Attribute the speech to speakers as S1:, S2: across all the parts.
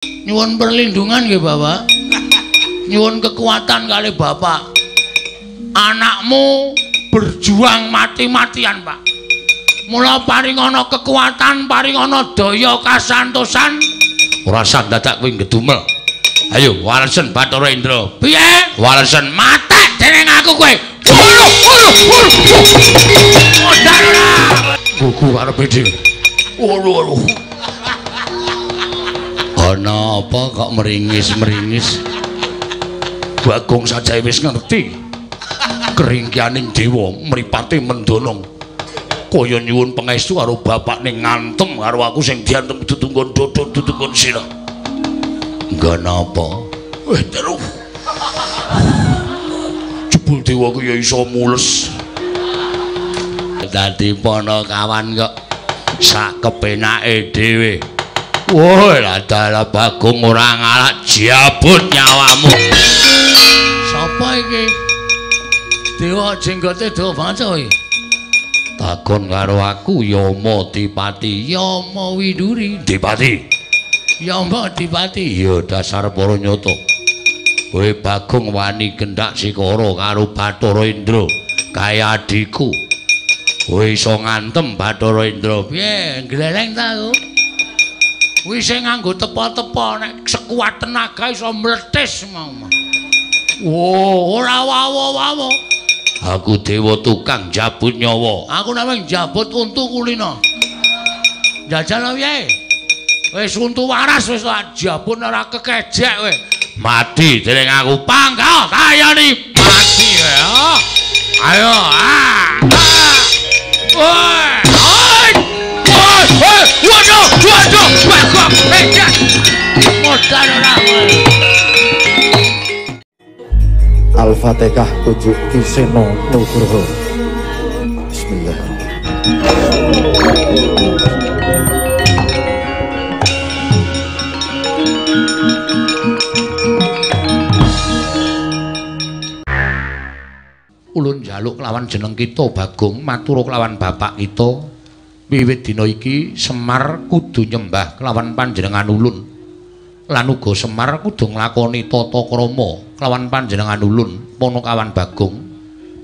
S1: Nyuwun perlindungan nggih, Bapak. Nyuwun kekuatan kali Bapak. Anakmu berjuang mati-matian, Pak. Mula paringana kekuatan, paringana daya kasantosan. Ora usah dadak kowe ngedumel. Ayo walesen Bathara Indra. Piye? Walesen matek dening aku kowe. Modar ora. Gugu karepe dhewe. Waduh. Ana apa kok meringis-meringis? Bagong sajae wis ngerti. Keringkianing dewa mripate mendonong. Kaya nyuwun pangestu karo bapakne ngantem karo aku sing diantem ditunggon dodon ditunggon sirah. Engga napa? Weh terus. Jebul dewa ku ya iso mules. Dadi panakawan kok sak kepenake dhewe. Woi, dalah Bagong ora ngalak jabut nyawamu. Sapa iki? Dewa jenggote dawa banget iki. Takon karo aku Yama Dipati, Yama Widuri. Dipati. Yama Dipati. Ya dasar para nyata. Kowe Bagong wani gendak sikara karo Bathara Indra kaya adhiku. Kowe iso ngantem Bathara Indra. Piye, gleleng ta aku? Wis nganggo tepa-tepa nek sekuat tenaga iso mletis mau. Wo, ora wawa-wawa. Aku dewa tukang jabut nyawa. Aku namung jabut untu kulino. Jajal piye? Wis untu waras wis tak jabut ora kekejek kowe. Mati dening aku pangkal kayani mati kowe. Ayo. Ah. Woi. Woi, waduh, waduh, Bagong, edan. Modar ora.
S2: Al-Fatihah 7 Ki Seno Nugroho. Bismillahirrahmanirrahim.
S1: Ulun njaluk kelawan jeneng kita Bagong, matur kelawan bapak kita. Wiwit dina iki Semar kudu nyembah kelawan panjenengan ulun. Lan uga Semar kudu nglakoni tata krama kelawan panjenengan ulun panakawan Bagong.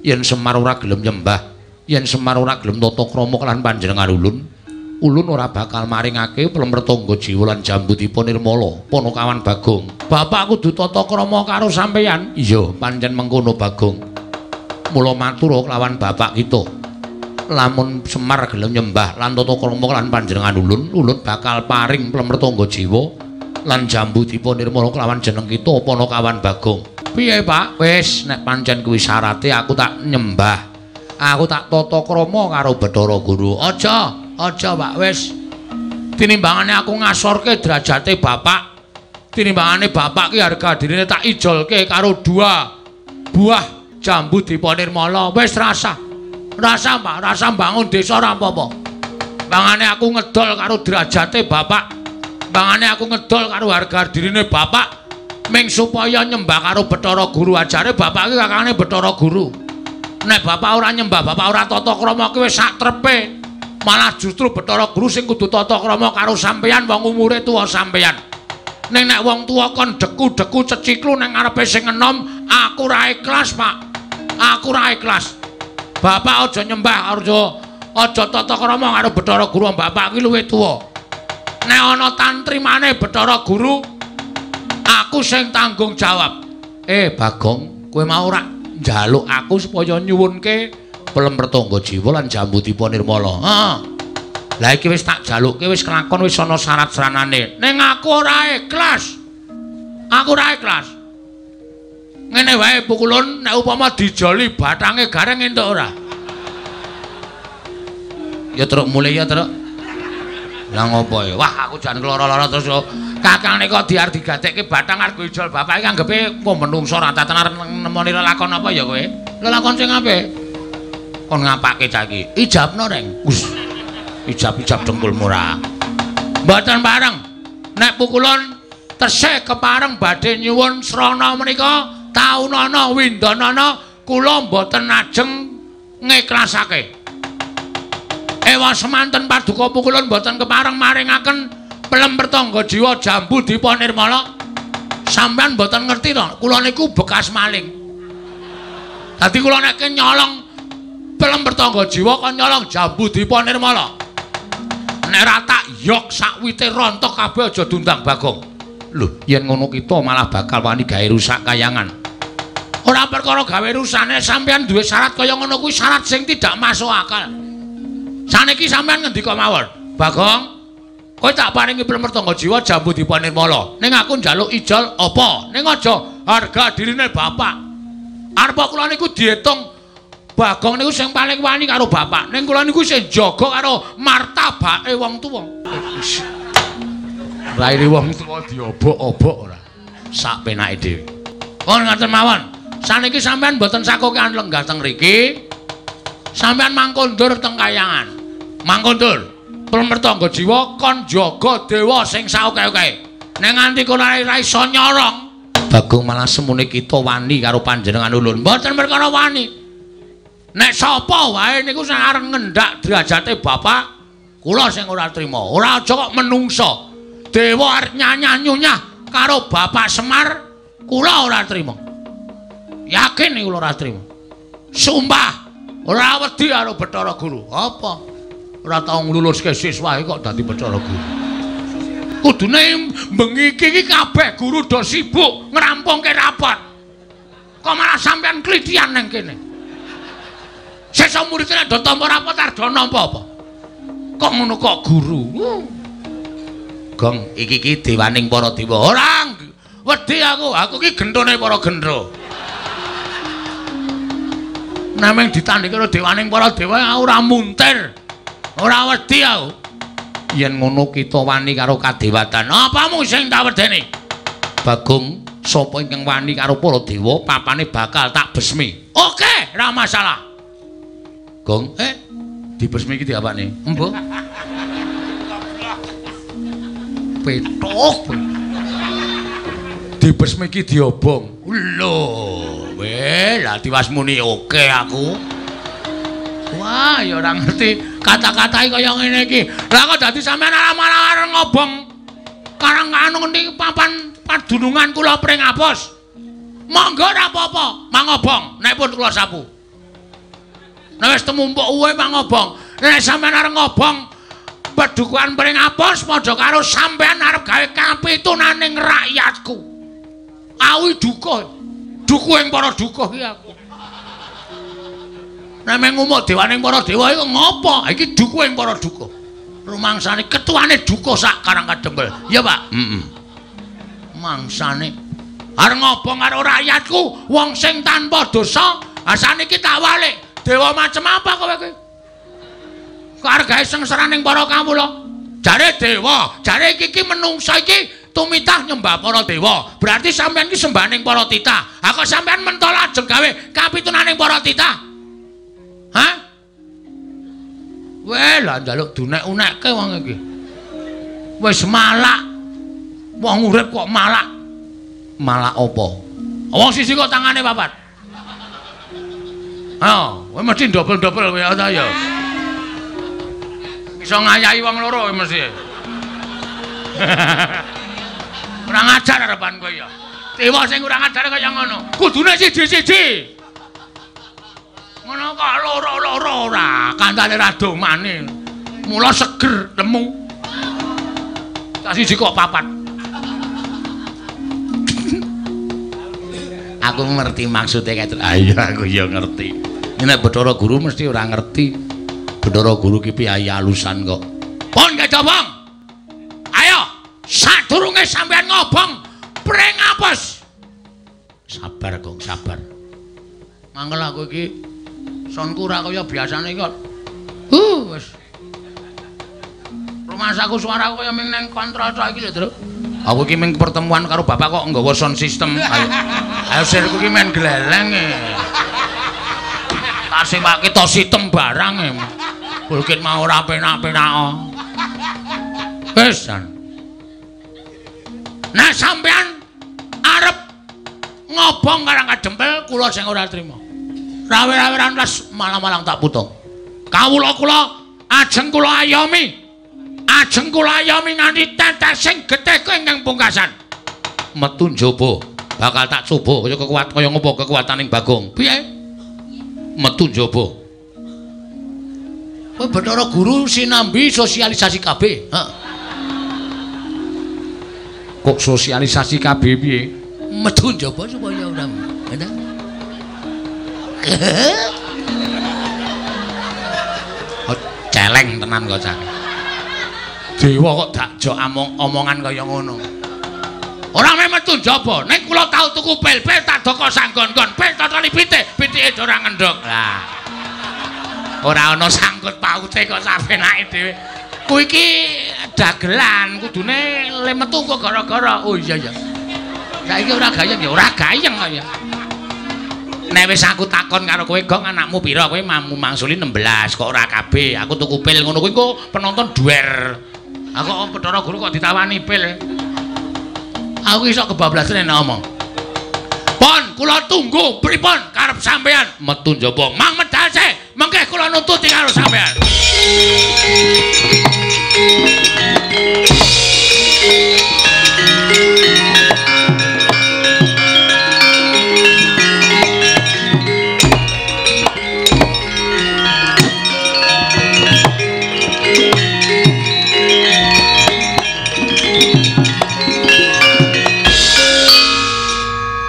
S1: Yen Semar ora gelem nyembah, yen Semar ora gelem tata krama kelawan panjenengan ulun, ulun ora bakal maringake plemretangga jiwa lan jambutipun nirmala panakawan Bagong. Bapak kudu tata krama karo sampeyan. Iya, pancen mengkono Bagong. Mula matur kelawan bapak kita. Lamun Semar gelem nyembah lan tata krama lan panjenengan ulun, ulun bakal paring plemretangga jiwa lan jambutipun nirmala kelawan jeneng kita panakawan Bagong. Piye, Pak? Wis nek pancen kuwi syarate aku tak nyembah. Aku tak tata krama karo Bathara Guru. Aja, aja, Pak, wis. Tinimbangane aku ngasorke derajate bapak. Tinimbangane bapak ki harga dirine tak ijolke karo 2 buah jambu dipa nirmala. Wis rasah. Rasa Pak, rasa bangun desa ora apa-apa. Bangane aku ngedol karo derajate bapak. Bangane aku ngedol karo harga dirine bapak ming supaya nyembah karo Bathara Guru. Ajare bapak iki kakangane Bathara Guru. Nek bapak ora nyembah, bapak ora tata krama ki wis sak trepe. Malah justru Bathara Guru sing kudu tata krama karo sampeyan wong umure tuwa sampeyan. Ning nek wong tuwa kon deku-deku ceciklu ning ngarepe sing enom, aku ora ikhlas, Pak. Aku ora ikhlas. Bapak aja nyembah, aja tata krama karo Bathara Guru. Bapak iki luwih tuwa. Nek ana tantrimane Bathara Guru, aku sing tanggung jawab. Bagong, kowe mau ora njaluk aku supaya nyuwunke plemretangga jiwa lan jambutipun nirmala. Heeh. Lah iki wis tak jalukke, wis kelakon, wis ana syarat-saranane. Ning aku ora ikhlas. Aku ora ikhlas. Ngene wae pukulun, nek upama dijoli bathange gareng entuk ora? Ya truk mulih ya truk. Lah ngopo ya? Wah, aku jan keloro-loro terus kok. Kakang nika diar digatekke bathang arep ijol bapak iki anggepe apa menungso ora tenar nemoni lelakon apa ya kowe? Lelakon sing apik. Kon ngapake cah iki? Ijabno, Reng. Wis. Ijab-ijab dengkulmu ora. Mboten pareng. Nek pukulun tesih kepareng badhe nyuwun srana menika taunana windanana kula mboten ajeng ngiklasake. Ewa semanten paduka pukulun mboten kepareng maringaken Pelem Pertangga Jiwa Jambu Dipa Nirmala. Sampeyan mboten ngerti to, kula niku bekas maling. Dadi kula nek nyolong Pelem Pertangga Jiwa kon nyolong Jambu Dipa Nirmala. Nek ra tak yok sakwite rontok kabeh aja diundang Bagong. Lho, yen ngono kita malah bakal wani gawe rusak kayangan. Ora perkara gawe rusane, sampeyan duwe syarat kaya ngono kuwi syarat sing tidak masuk akal. Saniki sampeyan ngendika mawon, Bagong, kowe tak paringi Pelem Pertangga Jiwa Jambu Dipa Nirmala. Ning aku njaluk ijol apa? Ning aja harga dirine bapak. Arep kula niku diitung Bagong niku sing paling wani karo bapak. Ning kula niku sing jaga karo martabake wong tuwa. Raine wong tuwa diobok-obok ora. Sak penake dhewe. Pun ngaten mawon. Saniki sampean mboten sakokean lenggah teng mriki. Sampean mangkondur teng kayangan. Mangkondur. Pelem Pertangga Jiwa kon jaga dewa sing saoke-oke. Nek nganti kono ora iso nyorong, Bagong malah semune kita wani karo panjenengan ulun. Mboten perkara wani. Nek sapa wae niku sing arep ngendak derajate bapak, kula sing ora trima. Ora aja kok menungsa. Dewa arep nyanyah-nyunyah karo Bapak Semar, kula ora trima. Yakin niku kula ora trima. Sumpah, ora wedi karo Bathara Guru. Apa? Ora tau ngluluske siswae kok dadi Bathara Guru. Kudune bengi iki kabeh guru do sibuk ngrampungke rapot. Kok malah sampean klithian nang kene. Sesuk murid nek do tampa rapot arep do nampa apa? Kok ngono kok guru? Gong, iki iki dewaning para dewa. Ora wedi aku, aku iki genthone para gendro. Nameng ditandhingi karo dewaning para dewa aku ora muntir. Ora wedi aku. Yen ngono kita wani karo kadewatan. Apamu sing tak wedeni? Bagong, sapa ingkang wani karo para dewa, papane bakal tak besmi. Oke, ora masalah. Gong, dibesmi iki diapakne? Embuh. Petok. Dibesmi iki diobong. Lho, weh, lah tiwas muni oke aku. Wah, ya ora ngerti kata-katae kaya ngene iki. Lah kok dadi sampean malah ngobong karang anu niki papan padunungan kula Pringapus. Monggo ora apa-apa, mangobong nek pun kula sapu. Nek wis temumpuk uwe mangobong. Nek sampean arep ngobong pedukuhan Pringapus padha karo sampean arep gawe kapitunaning rakyatku. Awi dukuh. Dukuh ing para dukuh iki aku. Nek meng ngumuk dewaning para dewa iku ngopo? Iki dukuh ing para dukuh. Rumangsane ketuane dukuh sak Karang Kadempel. Iya, Pak? Heeh. Mangsane arep ngobong karo rakyatku, wong sing tanpa dosa, saniki tak walik. Dewa macem apa kowe iki? Kok arep gawe sengsaraning para kawula? Jare dewa, jare iki menungsa iki tumitah nyembah para dewa. Berarti sampean iki sembahaning para titah. Ha kok sampean mentol ajeng gawe kapitunaning para titah? Hah? Weh, lah njaluk dunek-unekke wong iki. Wis malak. Wong urip kok malak. Malak apa? Wong siji kok tangane papat. Ha, kowe mesti dobel-dobel kowe ta ya. Iso ngayahi wong loro kowe mesti. Kurang ajar arepan kowe ya. Dewa sing kurang ajar kaya ngono. Kudune siji-siji. Ngono kok loro-loro ora, kandhane ra domane. Mula seger lemu. Tak siji kok papat. Aku ngerti maksude kae. Ayo aku ya ngerti. Nek Bathara Guru mesti ora ngerti. Bathara Guru ki piye alusan kok. Pun kecobong. Ayo, sadurunge sampean ngobong Pringapus. Sabar, Gong, sabar. Mangkel aku iki sonku ora kaya biasane kok. Wis. Rumasaku suaraku kaya ming nang kontrol tok iki lho, Truk. Aku iki ming pertemuan karo bapak kok nggawa sound system. Ayo. Ayo sirku iki men gleleng e. Tak sewake to sitem barang e. Bukit mau ora penak-penak. Wis. Nah sampean arep ngobong Karang Kadempel kula sing ora trima. Rawe-raweran les malang-malang tak putung. Kawula kula ajeng kula ayomi. Lajeng kula ayomi nganti tetesing getihku ingkang pungkasan. Metu njaba, bakal tak coba kaya kekuat kaya ngopo kekuataning Bagong. Piye? Metu njaba. Kowe Bathara Guru sinambi sosialisasi KB. Heeh. Kok sosialisasi KB piye? Metu njaba supaya ora. Oh, celeng tenan kok cah. Dewa kok dakjo omongan kaya ngono. Ora meh metu njaba, nek kula tau tuku pil-pil tak doko sanggon-gon, pil totoli pitik, pitike ora ngendhog. Lah. Ora ana sangkut paute kok sapenake dhewe. Kuwi iki dagelan, kudune le metu kok gara-gara. Oh iya ya. Saiki ora gayeng ya, ora gayeng kok ya. Nek wis aku takon karo kowe, Gong, anakmu pira? Kowe mangsuli 16 kok ora kabeh. Aku tuku pil ngono kuwi kok penonton duer. Aku kok Bathara Guru kok ditawani pil. Aku iso kebablasan nek ngomong. Pon, kula tunggu pripun karep sampean metu njaba. Mang medal sih, mengke kula nututi karo sampean.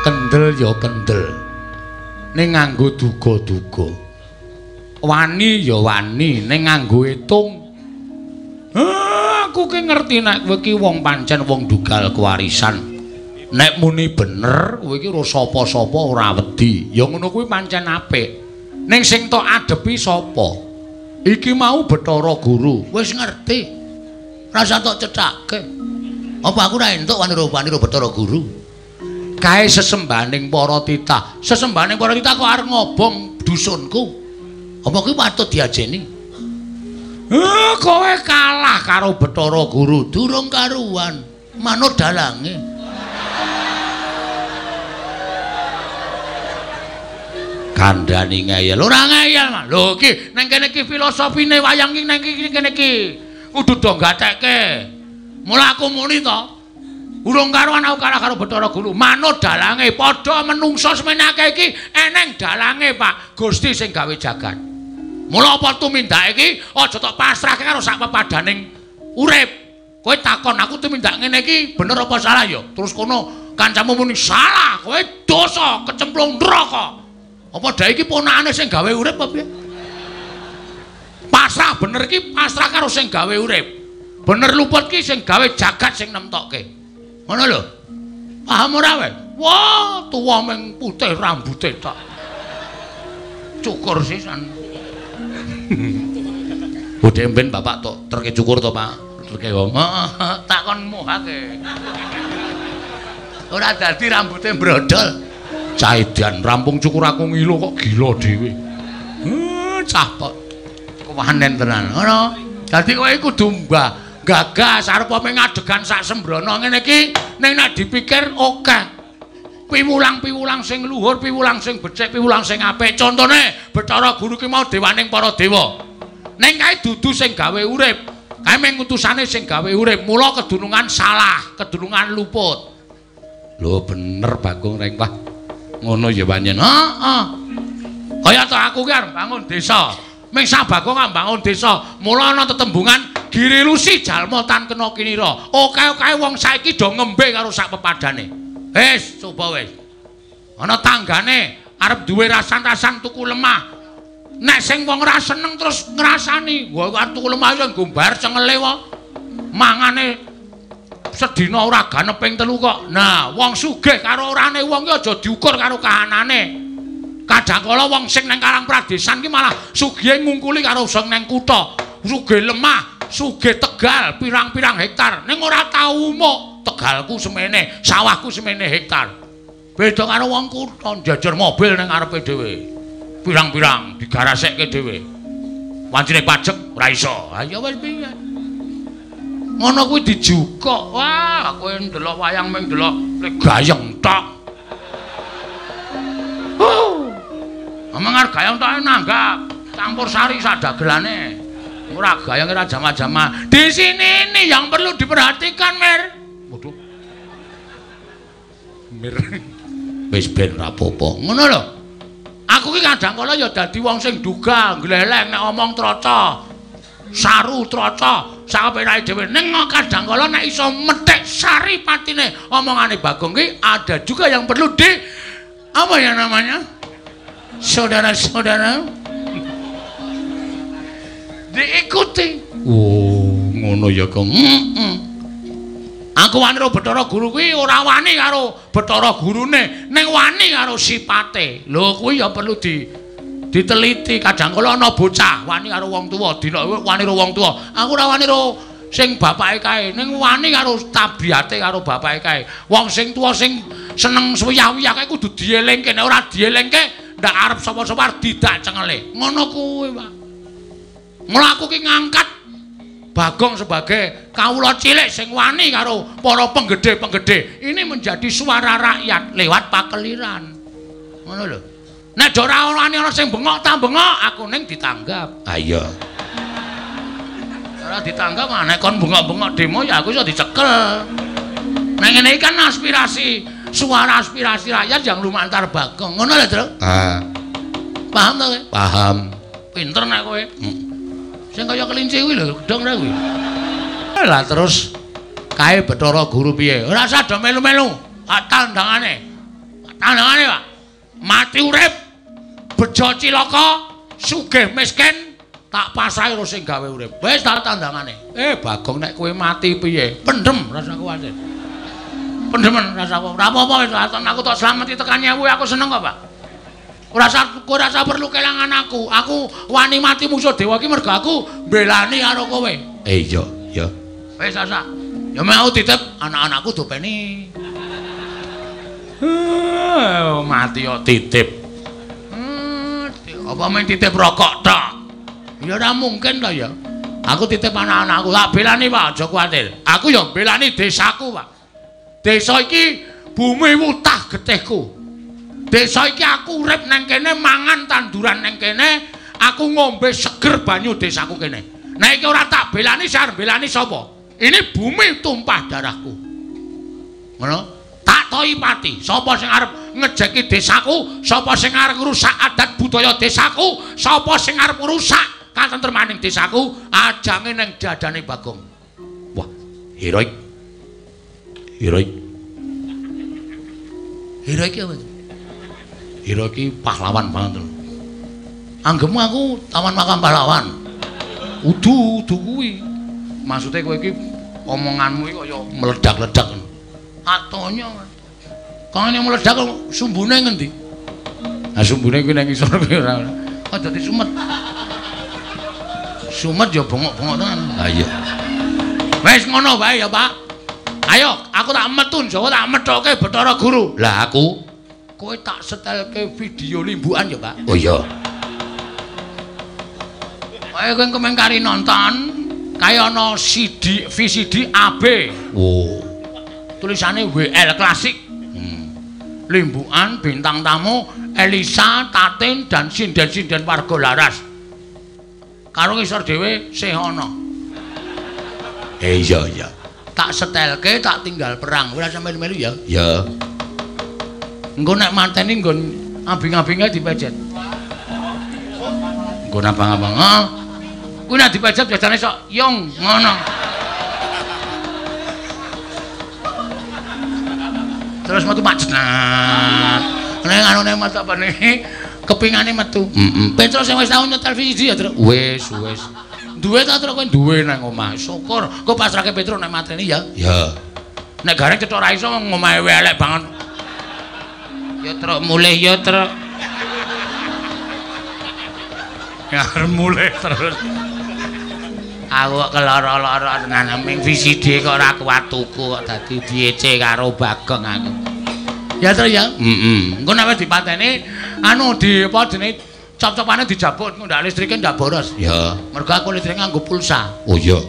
S1: Kendel ya kendel, ning nganggo duga-duga. Wani ya wani, ning nganggo etung. Aku ki ngerti nek kowe ki wong pancen wong dugal kewarisan. Nek muni bener, kowe ki ora sapa-sapa ora wedi. Ya ngono kuwi pancen apik. Ning sing tok adepi sapa? Iki mau Bathara Guru. Wis ngerti. Rasa tok cethake. Apa aku ora entuk wanira-wanira Bathara Guru? Kae sesembahaning para titah. Sesembahaning para titah kok arep ngobong dusunku. Apa kuwi patut diajeni? Kowe kalah karo Bathara Guru, durung karuan. Manut dalange. Kandhani ngeyel. Ora ngeyel, Mas. Lho iki nang kene iki filosofine wayang iki nang iki kene iki. Kudu do gatekke. Mula aku muni to. Urung karuan aku kalah karo Bathara Guru. Manut dalange, padha menungsa semenake iki eneng dalange, Pak. Gusti sing gawe jagat. Mula apa tumindak iki aja tok pasrahke karo sak pepadaning urip. Kowe takon aku tumindak ngene iki bener apa salah ya? Terus kono kancamu muni salah, kowe dosa kecemplung neraka. Apa dae iki ponakane sing gawe urip apa piye? Pasrah bener iki pasrah karo sing gawe urip. Bener luput ki sing gawe jagat sing nemtokke. Ngono lho. Paham ora kowe? Wah, tuwa meng putih rambute tok. Cukur sisan. Budhe mben bapak tok terke cukur to, Pak? Terke wong. Heeh, tak kon muhake. Ora dadi rambute brodol. Cah edan rampung cukur aku ngilo kok gila dhewe. Cah kok kewanen tenan. Ngono. Dadi kowe kudu mbah gagas arep ngadegan sak sembrono ngene iki ning nek dipikir akeh piwulang-piwulang sing luhur, piwulang sing becik, piwulang sing apik. Contone Bathara Guru ki mau dewaning para dewa. Ning kae dudu sing gawe urip, kae mung utusane sing gawe urip. Mula kedunungan salah, kedunungan luput. Lho bener Bagong Rengkah. Ngono ya pancen. Heeh. Kaya to aku ki arep bangun desa. Ming sak Bagong bangun desa, mula ana tetembungan Giri Lusi jalma tan kena kinira. Oke-oke wong saiki do ngembe karo sak pepadane. Wis, coba wis. Ana tanggane arep duwe rasan-rasan tuku lemah. Nek sing wong ora seneng terus ngrasani, wah arep tuku lemah ya nggo bayar cengele wae. Mangane sedina ora ganep ping 3 kok. Nah, wong sugih karo orane wong ki aja diukur karo kahanane. Kadangkala wong sing nang Karang Pradesan ki malah sugihe ngungkuli karo sing nang kutha. Sugih lemah, sugih tegal pirang-pirang hektar. Ning ora tau umuk, tegalku semene, sawahku semene hektar. Beda karo wong kutha njajar mobil nang ngarepe dhewe. Pirang-pirang digarasekke dhewe. Wancine pajek ora iso. Ha ya wis piye. Ngono kuwi dijukuk. Wah, kowe ndelok wayang mung ndelok gayeng tok. Omong arep gayeng tok nanggap campur sari sak dagelane. Ora gayeng ora jama-jama. Di sini ini yang perlu diperhatikan, Mir. Waduh. Mir. Wis ben ra apa-apa. Ngono lho. Aku ki kadang kala ya dadi wong sing duga, gleleng nek omong troco. Saru troco, sakapenake dhewe. Ning kadang kala nek iso methik sari patine omongane Bagong ki ada juga yang perlu di apa ya namanya? Saudara-saudara diikuti. Oh, ngono ya, Kang. Heeh. Aku wani karo Bathara Guru kuwi ora wani karo Bathara Gurune, ning wani karo sipate. Lho kuwi ya perlu diteliti. Kadang kala ana bocah wani karo wong tuwa, dina wani karo wong tuwa. Aku ora wani karo sing bapake kae, ning wani karo tabiate karo bapake kae. Wong sing tuwa sing seneng suwiyah-wiyah kae kudu dielingke, nek ora dielingke ndak arep sapa-sapa arep didak cengele. Ngono kuwi, Pak. Mula aku ki ngangkat Bagong sebagai kawula cilik sing wani karo para penggede-penggede. Ini menjadi suara rakyat lewat pakeliran. Ngono lho. Nek ora wani ana sing bengok ta bengok, aku ning ditanggap. Ha iya. Ora ditanggap nek kon bengok-bengok demo ya aku iso dicekel. Nek ngene iki kan aspirasi, suara aspirasi rakyat yang lumantar Bagong. Ngono lho, Tru. Ah. Paham ta kowe? Paham. Pinter nek kowe. Sing kaya kelinci kuwi lho, gedhong ra kuwi. Lah terus kae Bathara Guru piye? Ora usah do melu-melu. Tak tandangane. Tandangane, Pak. Mati urip, bejo cilaka, sugih miskin, tak pasrahi karo sing gawe urip. Wis tak tandangane. Bagong nek kowe mati piye? Pendem rasa kuwatir. Pendemen rasa ora apa-apa wis aku tok slameti tekan nyewu aku seneng kok, Pak. Ora usah perlu kelangan aku. Aku wani mati musuh dewa iki mergo aku mbelani karo kowe. Iya, iya. Wis asa. Ya mau titip anak-anakku dopeni. Mati kok titip. Apa main titip rokok tok? Ya ora mungkin to ya. Aku titip anak-anakku, tak belani Pak, aja kuwatir. Aku ya mbelani desaku, Pak. Desa iki bumi wutah getihku. Desa iki aku urip nang kene, mangan tanduran nang kene, aku ngombe seger banyu desaku kene. Nek iki ora tak belani, sing arep belani sapa? Ini bumi tumpah darahku. Ngono? Tak toi pati. Sapa sing arep ngejeki desaku, sapa sing arep ngrusak adat budaya desaku, sapa sing arep ngrusak katentremaning desaku, ajange nang dadane Bagong. Wah, heroik. Heroik. Heroik apa? Hero iki pahlawan banget lho. Anggemu aku taman makam pahlawan. Udu, udu kuwi. Maksude kowe iki omonganmu iki kaya meledak-ledak. Atonya. Kangene meledak sumbune ngendi? Nah sumbune kuwi nang isor kuwi ora. Kok dadi sumet. Sumet ya bengok-bengok tenan. Ha iya. Wis ngono wae ya, Pak. Ayo, aku tak metu Jawa tak methoke Bathara Guru. Lah aku kowe tak setelke video limbukan ya, Pak. Oh iya. Kowe kowe kemeng kari nonton kaya ana CD VCD AB. Oh. Tulisane WL Klasik. Limbukan bintang tamu Elisa, Tatin dan sinden-sinden warga Laras. Karo ngisor dhewe sih ana. Iya iya. Tak setelke tak tinggal perang. Ora sampe melu-melu ya. Ya. Engko nek mateni nggon abing-abinge dipejet. Nggon abang-abang. Heeh. Kuwi nek dipejet biasane sok yung ngono. Terus metu Pak Jenat. Nek anune metu apa nih? Kepingane metu. Heeh. Petro sing wis tau nyetel VCD ya, Tru. Wis, wis. Duwe ta Tru kowe duwe nang omah. Syukur. Engko pasrahke Petro nek mateni ya. Ya. Nek gareng cethok ra iso omahe elek banget. Ya truk mulih ya truk. Ya mulih terus. Aku kok keloro-loro tenan ming VCD kok ora kuat tuku kok dadi diece karo Bagong aku. Ya terus ya. Heeh. Engko nek wis dipateni anu di apa jenenge cop-copane dijabut ndak listrike ndak boros. Ya. Mergo aku listrike nganggo pulsa. Oh iya.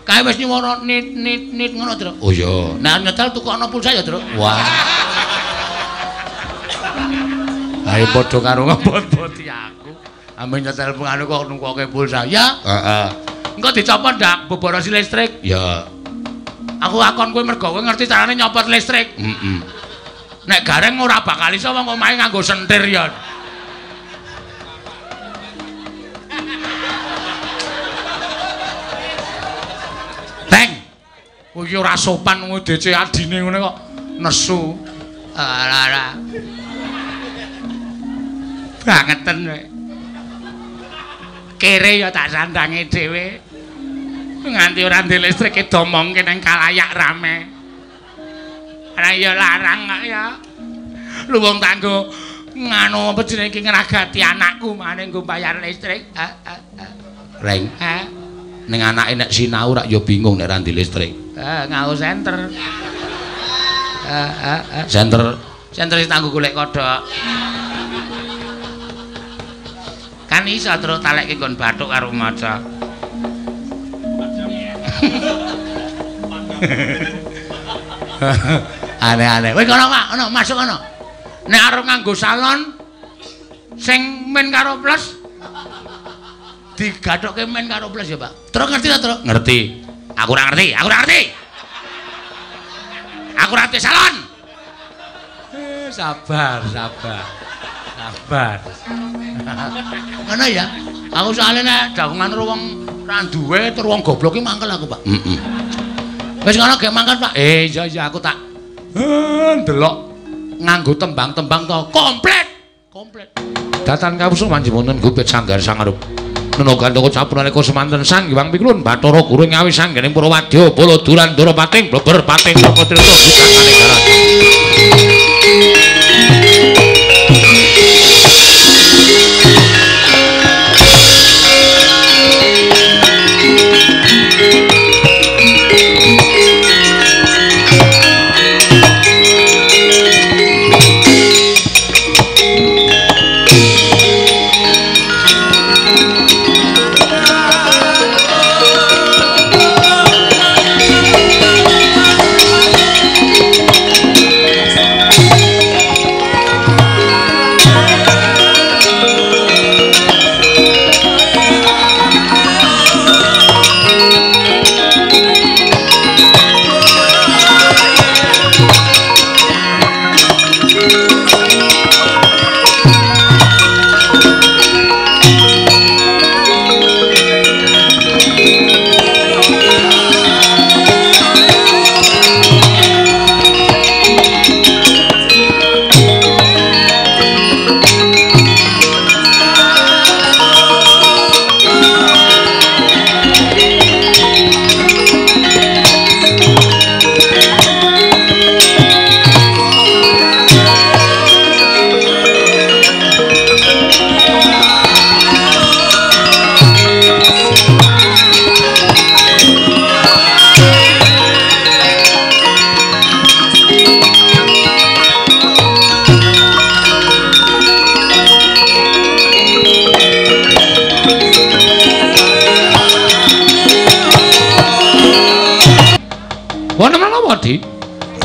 S1: Kae wis nyuwara nit nit nit ngono, Truk. Oh iya. Nek nyetel tukokno pulsa ya, Truk. Wah. Ayo padha karo ngebot-boti aku. Amben nyetel anu kok nungkoke pulsa. Ya. Heeh. Engko dicopot ndak boborosi listrik? Ya. Aku akon kowe mergo kowe ngerti carane nyopot listrik. Heeh. Nek gareng ora bakal iso wong omahe nganggo sentir ya. Teng. Kowe iki ora sopan wong DC adine ngene kok nesu. Ora. Bangeten kowe. Kere ya tak sandange dhewe. Nganti ora ndek listrik domongke nang kalayak rame. Ora ya larang kok ya. Lu wong tanggo nganu apa jenenge iki ngragati anakku mane nggo bayar listrik. Reng. Ning anake nek sinau rak ya bingung nek ra ndek listrik. Nganggo senter. Senter. Senter sing tanggo golek kodhok. Kan iso terus talekke nggon bathuk karo maca. Aneh-aneh. Wis kono, Pak, ono masuk kono. Nek arep nganggo salon sing min karo plus digathokke min karo plus ya, Pak. Terus ngerti ta, Truk? Ngerti. Aku ora ngerti, aku ora ngerti. Aku ora ngerti salon. Sabar, sabar. Sabar. Ngono ya. Aku soalnya nek dagongan karo wong ra duwe tur wong goblok ki mangkel aku, Pak. Heeh. Wis ngono gek mangkel, Pak. Iya iya aku tak ndelok nganggo tembang-tembang to komplit. Komplit. Datan kawusa manjing wonten gupit sanggar sangarup. Nenogan toko sapunalika semanten Sang Hyang Pikulun Bathara Guru ngawis sanggening Purwadya Bala Durandara pating bleber pating saka tirta bujang kanegaran.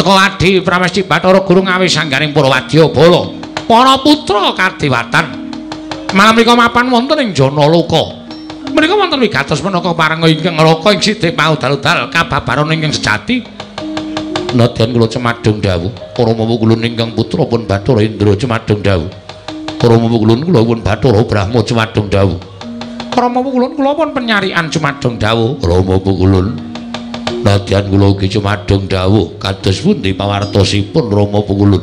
S1: Teko Adi Pramesti Bathara Guru ngawis sangganing Purwadya Bala para putra kadewatan malam menika mapan wonten ing Janaloka. Menika wonten wigatos menaka parenga ingkang ngraka ing sithik paudal-udal kababaran ingkang sejati. Nadyan kula cemadung dawuh para mawa ingkang putra pun Bathara Indra cemadung dawuh. Para mawa kula pun Bathara Brahma cemadung dawuh. Para mawa kula pun penyarian cemadung dawuh. Rama Pukulun nadyan kula ugi cumadung dawuh kados pundi pawartosipun Rama Pukulun.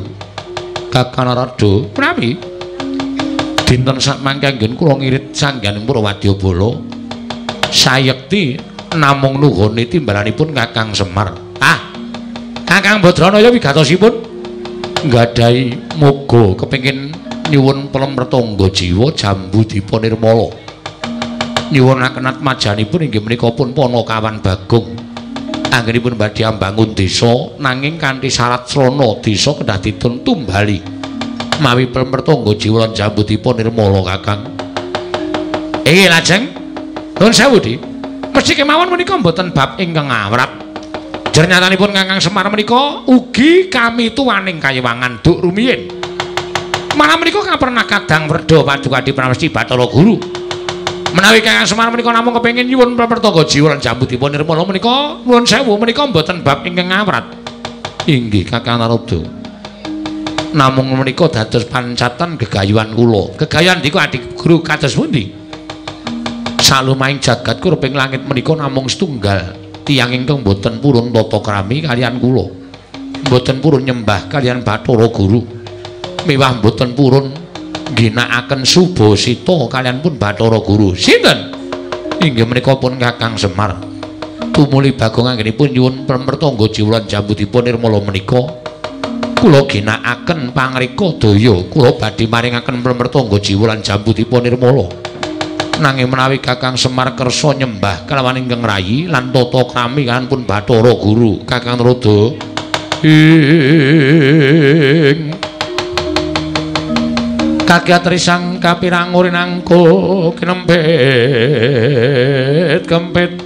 S1: Kakang Narada, menawi dinten sakmangke anggen kula ngirit sangganing Purwadya Bala sayekti namung nuhoni timbalanipun Kakang Semar. Ah, Kakang Badranaya wigatosipun nggadahi moga kepengin nyuwun pelem retangga jiwa jambu dipa nirmala. Nyuwunaken atmajanipun inggih menika pun Panakawan Bagong. Anggenipun badhe ambangun desa nanging kanthi syarat srana desa kedah dipun tumbali mawi pelem retangga jiwa lan jambu dipa nirmala Kakang. Lajeng nuwun sewu Dik. Mesti kemawon menika mboten bab ingkang awrap. Jernyatanipun Kakang Semar menika ugi kami tuwaning kayiwangan duk rumiyin. Malah menika kapernah kadang werda Paduka Adi Pramesti Bathara Guru. Menawi Kakang Semar menika namung kepengin nyuwun prapertangga jiwa lan jambutipun nirmala menika nuwun sewu menika mboten bab ingkang ngawrat. Inggih Kakang Narada. Namung menika dados pancatan gegayuhan kula. Gegayuhan niku Adi Guru kados pundi? Salumahing jagat kurping langit menika namung setunggal tiyang ingkang mboten purun tata krami kaliyan kula. Mboten purun nyembah kaliyan Bathara Guru. Miwah mboten purun ngginakaken subasita kaliyan pun Bathara Guru. Sinten? Inggih menika pun Kakang Semar. Tumuli Bagong anggenipun nyuwun pramertangga jiwa lan jambutipun nirmala menika kula ginakaken pangrika daya, kula badhe maringaken pramertangga jiwa lan jambutipun nirmala. Nanging menawi Kakang Semar kersa nyembah kalawan ingkang rayi lan tata krami kaliyan pun Bathara Guru, Kakang Narada ing kagiat risang kapirangur nangko kinempit kempit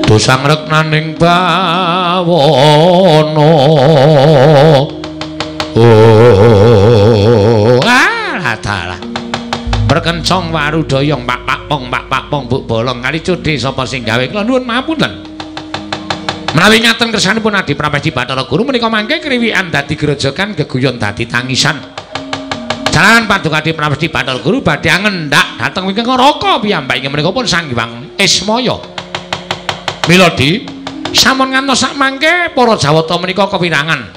S1: dosang reknaning bawana. Oh ah dalah berkencong warudoyong pak pak pong pak pak pong buk bolong kali cudhe sapa sing gawe. Kula nuwun mapunten menawi ngaten kersanipun Adi Pramesti Bathara Guru menika mangke kriwikan dadi grojogan geguyon dadi tangisan. Jalaran Paduka Adi Pramesti Bathara Guru badhe ngendak dhateng wingking neraka piyambak inggih menika pun Sang Hyang Ismaya. Miladi sampun ngantos sak mangke para Jawata menika kewirangan.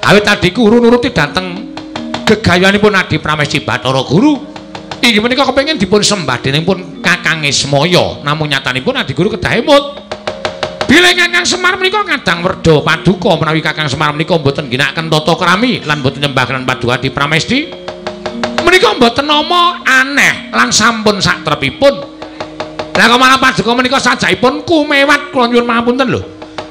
S1: Awit Adi Guru nuruti dhateng gegayuhanipun Adi Pramesti Bathara Guru inggih menika kepengin dipun sembah dening pun Kakang Ismaya. Namung nyatanipun Adi Guru kedah emut. Bilih Kakang Semar menika kadang werda paduka menawi Kakang Semar menika mboten ginakaken tata krami lan mboten nyembah lan Paduka Adi Pramesti menika mboten nama aneh lan sampun satrepipun. Lah kok malah paduka menika sajakipun kumewat kula nyuwun pangapunten lho.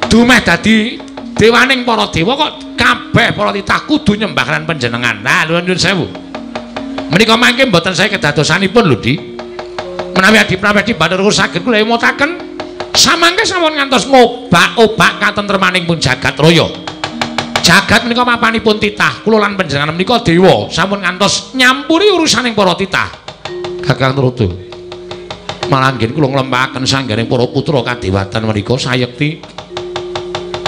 S1: Dumeh dadi dewaning para dewa kok kabeh para titah kudu nyembah lan panjenengan. Nah, nyuwun sewu. Menika mangke mboten sae kedadosanipun lho, Di. Menawi Adi Pramesti Bathara Guru saged kula emotaken samangke sampun ngantos ngobak-obak katentremaning pun jagat raya. Jagat menika papanipun titah, kula lan panjenengan menika dewa sampun ngantos nyampuri urusaning para titah. Kakang Narada, malah nggih kula nglempaken sanggaring para putra kadewatan menika sayekti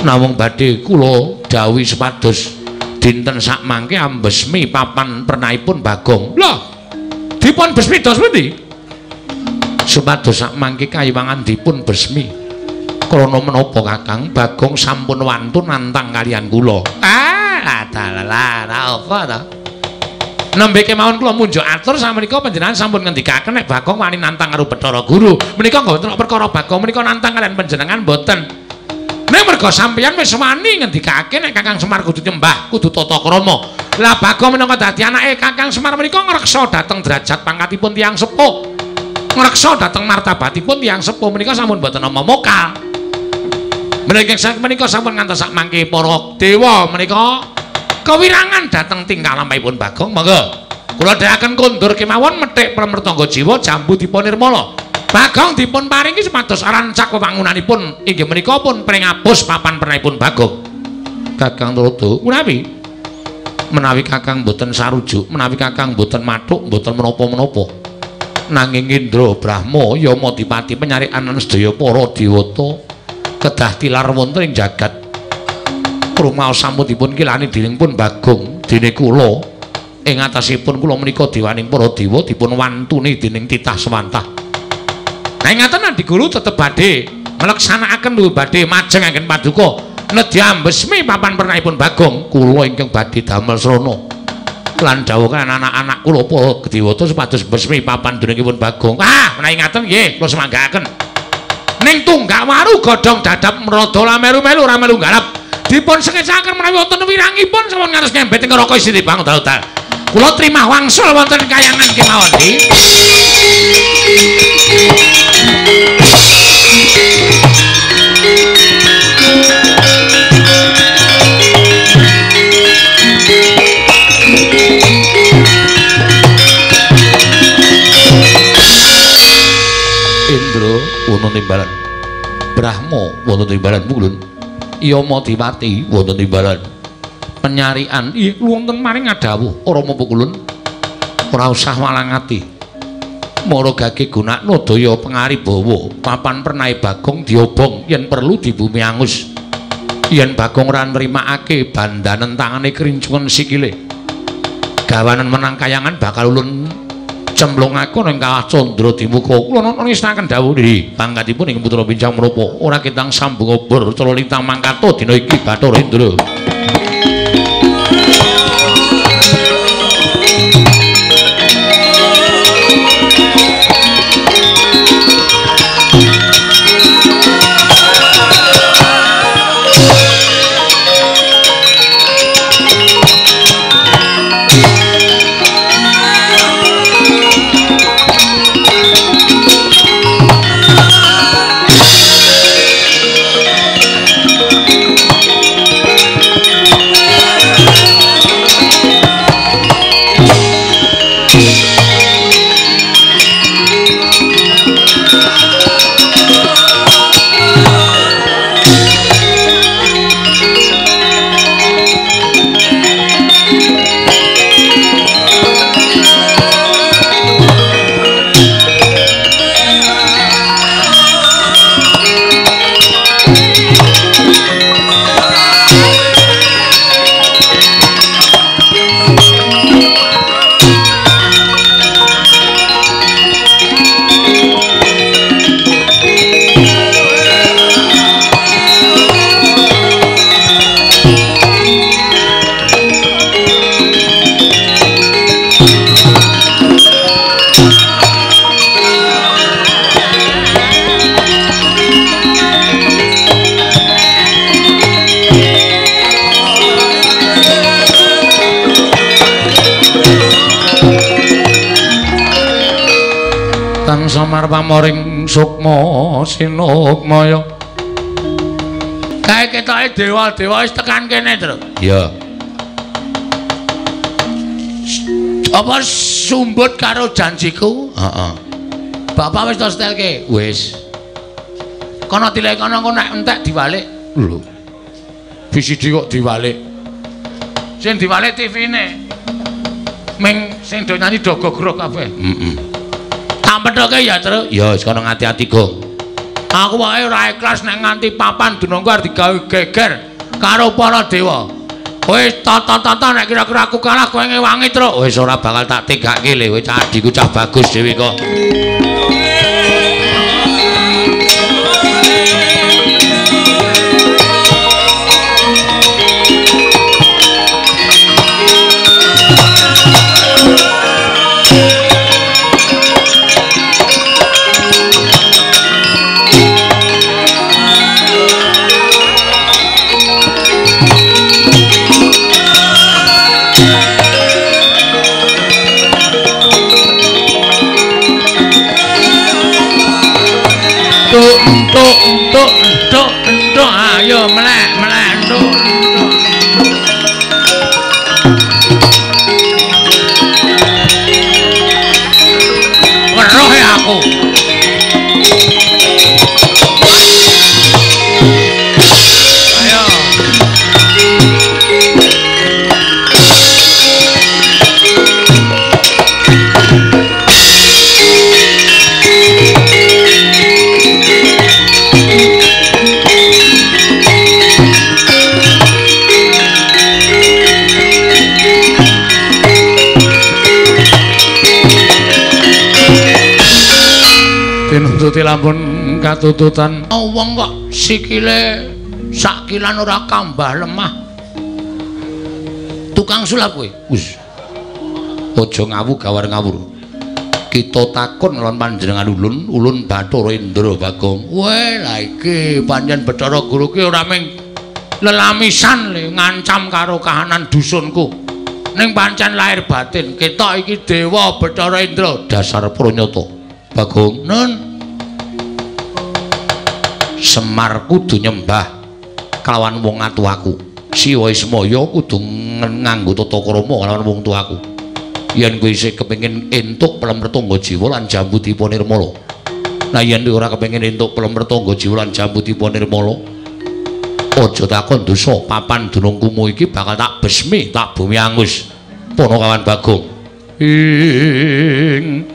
S1: namung badhe kula dawuhi supados dinten sakmangke ambesmi papan pernahipun Bagong. Lho, dipun besmi dos pundi? Supados sakmangke kayiwangan dipun besmi. Krana menapa Kakang Bagong sampun wantun nantang kaliyan kula. Ah, dalah ra apa ta? Nembe kemawon kula munjuk atur samenika panjenengan sampun ngendikaken nek Bagong wani nantang karo Bathara Guru. Menika mboten perkara Bagong menika nantang kaliyan panjenengan mboten. Nek merga sampeyan wis wani ngendikake nek Kakang Semar kudu nyembah, kudu tata krama. Lah Bagong minangka dadi anake Kakang Semar menika ngreksa dhateng derajat pangkatipun tiyang sepuh. Ngreksa dhateng martabatipun tiyang sepuh menika sampun mboten nama mokal. Menika menika sampun ngantos sak mangke para dewa menika kewirangan dhateng tingkah lampahipun Bagong. Monggo kula dherekaken kondur kemawon methik pramertangga jiwa jambu dipun nirmala. Bagong dipun paringi supados rancak wewangunanipun inggih menika pun pringapus papan pernahipun Bagong. Kakang Narada, menawi menawi Kakang mboten sarujuk, menawi Kakang mboten mathuk, mboten menapa-menapa. Nanging Indra Brahma Yama Dipati penyarikan lan sedaya para dewata kedah tilar wonten ing jagat. Rumaos sampun dipun kilani dening pun Bagong dene kula ing atasipun kula menika dewaning para dewa dipun wantuni dening titah sewantah. Nah ngaten Adi Guru tetep badhe ngleksanakaken lho badhe majeng anggen paduka nedya ambesmi papan pernahipun Bagong. Kula ingkang badhe damel srana lan dawuh anak-anak kula para dewata supados besmi papan dunungipun Bagong. Ah menawi ngaten nggih kula semanggaaken. Ning tunggak waru godhong dadap mrada lameru-melu ora melu garap. Dipun sengecaken menawi wonten wirangipun sampun ngantos ngembet ing neraka isine bang dal-dal. Kula trimah wangsul wonten kayangan kemawon. Indra wonten timbalan, Brahma wonten timbalan mulun, Yama Dipati wonten timbalan, Penyarian iya wonten maring ngadhawuh Rama Pukulun. Ora usah walang ati. Mara gage gunakno daya pangaribawa papan pernahe Bagong diobong yen perlu di bumi angus. Yen Bagong ora nrimakake bandanen tangane krincungen sikile. Gawanen menang kayangan bakal ulun cemplungake ning Kawah Candra Dimuka. Kula ngestokaken dawuh nggih pangkatipun ing putra bincang menapa ora ketang sambung obor cala lintang mangkato dina iki Bathara Indra. Semar pamoring sukma sinukmaya. Kae ketoke dewa-dewa wis tekan kene, Tru. Iya. Apa sumbut karo janjiku? Heeh. Bapak wis to setelke? Wis. Kono tilek kono engko nek entek diwalik. Lho. VCD kok diwalik. Sing diwalik TV-ne. Ming sing do nyanyi do gogrok kabeh. Heeh. Tampetoke ya, Tru. Ya wis kono ngati-ati, Gong. Aku wae ora ikhlas nek nganti papan dunungku arep digawe geger karo para dewa. Wis tata-tata nek kira-kira aku kalah kowe ngewangi, Tru. Wis ora bakal tak tegake le, wis adhiku cah bagus dhewe kok. Entuk entuk entuk ayo melek melek entuk. Weruh ya aku. Ayo. Tinuntuti lampun katututan. Oh, wong kok sikile sakilan ora kambah lemah. Tukang sulap kowe. Wis. Aja ngawu gawar ngawur. Kita takon lan panjenengan ulun, ulun Bathara Indra Bagong. Weh, lah iki pancen Bathara Guru ki ora mung lelamisan le ngancam karo kahanan dusunku. Ning pancen lahir batin, ketok iki dewa Bathara Indra dasar pranyata. Bagong, nun. Semar kudu nyembah kelawan wong atuwaku. Siwa Ismaya kudu nganggo tata krama kelawan wong tuaku. Yen kowe isih kepengin entuk pelem retangga jiwa lan jambu dipa nirmala. Nah yen ora kepengin entuk pelem retangga jiwa lan jambu dipa nirmala, Aja takon dosa, papan dunung Kumo iki bakal tak besmi, tak bumi angus. Ponokawan Bagong. Ing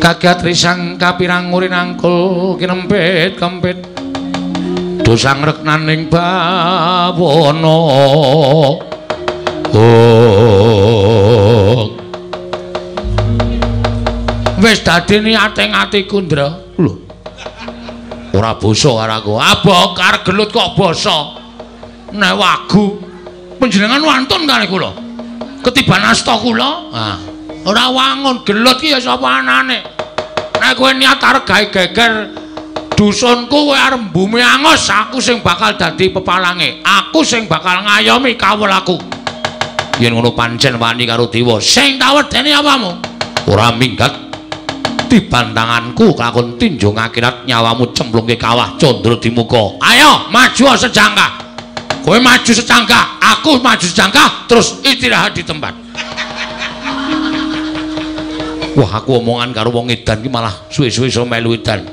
S1: kagat risang kapirang ngurin angkul kinempit kempit dosang reknaning bawana. Oh. Wis dadi niate atiku, Ndra. Lho. Ora basa karo aku. Abok arep gelut kok basa. Nek wagu panjenengan wantun kali kula. Ketiban asta kula. Ah. Ora wangun gelut ki ya sapa anane. Nek kowe niat arep gawe geger dusunku, kowe arep mbumi angus, aku sing bakal dadi pepalange. Aku sing bakal ngayomi kawulaku. Yen ngono pancen wani karo dewa. Sing tak wedeni apamu? Ora minggat dibantanganku kelakon tinjung akhirat nyawamu cemplungke kawah Candra Dimuka. Ayo maju sejangka. Kowe maju sejangka, aku maju sejangka, terus istirahat di tempat. Wah, aku omongan karo wong edan ki malah suwe-suwe iso melu edan.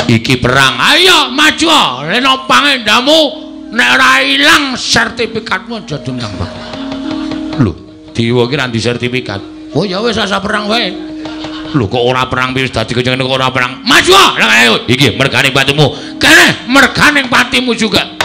S1: Iki perang. Ayo maju, leno pangendamu nek ora ilang sertifikatmu aja dendang Pak. Lho, dewa ki ra ndi sertifikat. Oh ya wis asa perang wae. Lho kok ora perang wis dadi kaya ngene kok ora perang. Maju. Lah ayo iki mergane patimu. Kene mergane patimu juga.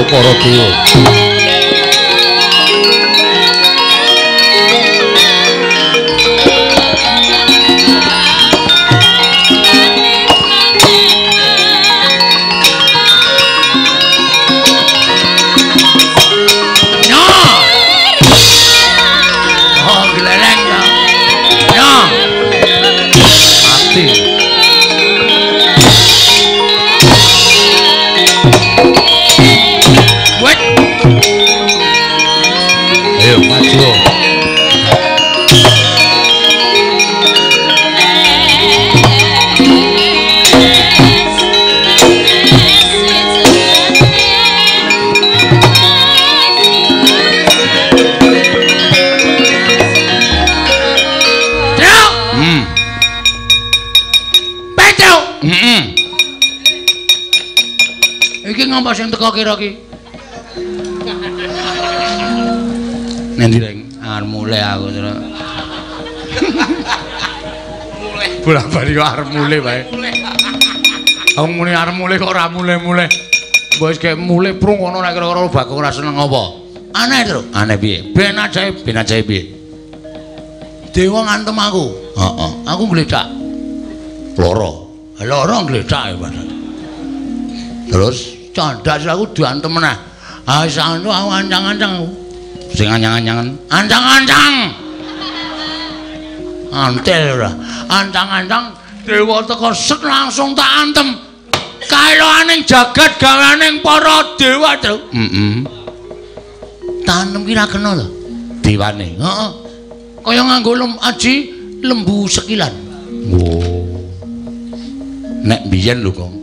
S1: Para dewa. Nyo. Oh, gleleng ya. Nyo. Mati. Ayo maju. Petro. Iki ngapa sing teko kira ki? Nanti reng, arep mulai aku terus. Mulai. Bola-bali kok arep mulai wae. Aku muni arep mulai kok ora mulai-mulai. Mbok wis kaya mulai prung ngono nek kira-kira Bagong ora seneng apa. Aneh, Tru. Aneh piye? Ben ajaib piye? Dewa ngantem aku. Heeh. Aku gledak. Loro. Loro gledak ya, Mas. Terus candak aku diantem meneh. Ah wis anu aku ancang-ancang aku. Sing ancang-ancangan, ancang-ancang. Antel ora. Ancang-ancang dewa teko set langsung tak antem. Kaeloaning jagat gaweaning para dewa, Tru. Heeh. Tanem ki ra kena to. Dewane. Heeh. Kaya nganggo aji lembu sekilan. Oh. Nek biyen lho, Kong.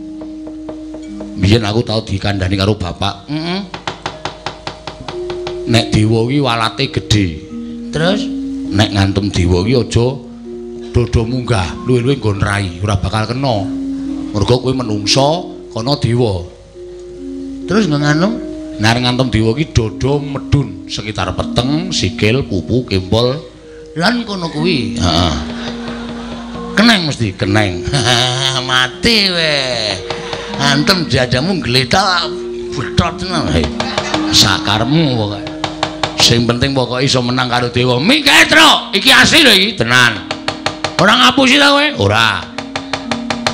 S1: Biyen aku tau dikandhani karo bapak. Heeh. Nek dewa iki walate gedhe. Terus nek ngantem dewa iki aja dodo munggah, luwih-luwih nggon rai, ora bakal kena. Mergo kowe menungsa, kono dewa. Terus ngantem, nek ngantem dewa iki dodo medun sekitar peteng, sikil, pupu, kempol lan kono kuwi. Heeh. Keneng mesti, keneng. Mati weh. Antem jajamu gletak betot tenan. Sakarmu pokoke. Sing penting pokoke iso menang karo dewa. Minggat, Tru. Iki asli lho iki, tenan. Ora ngapusi ta kowe? Ora.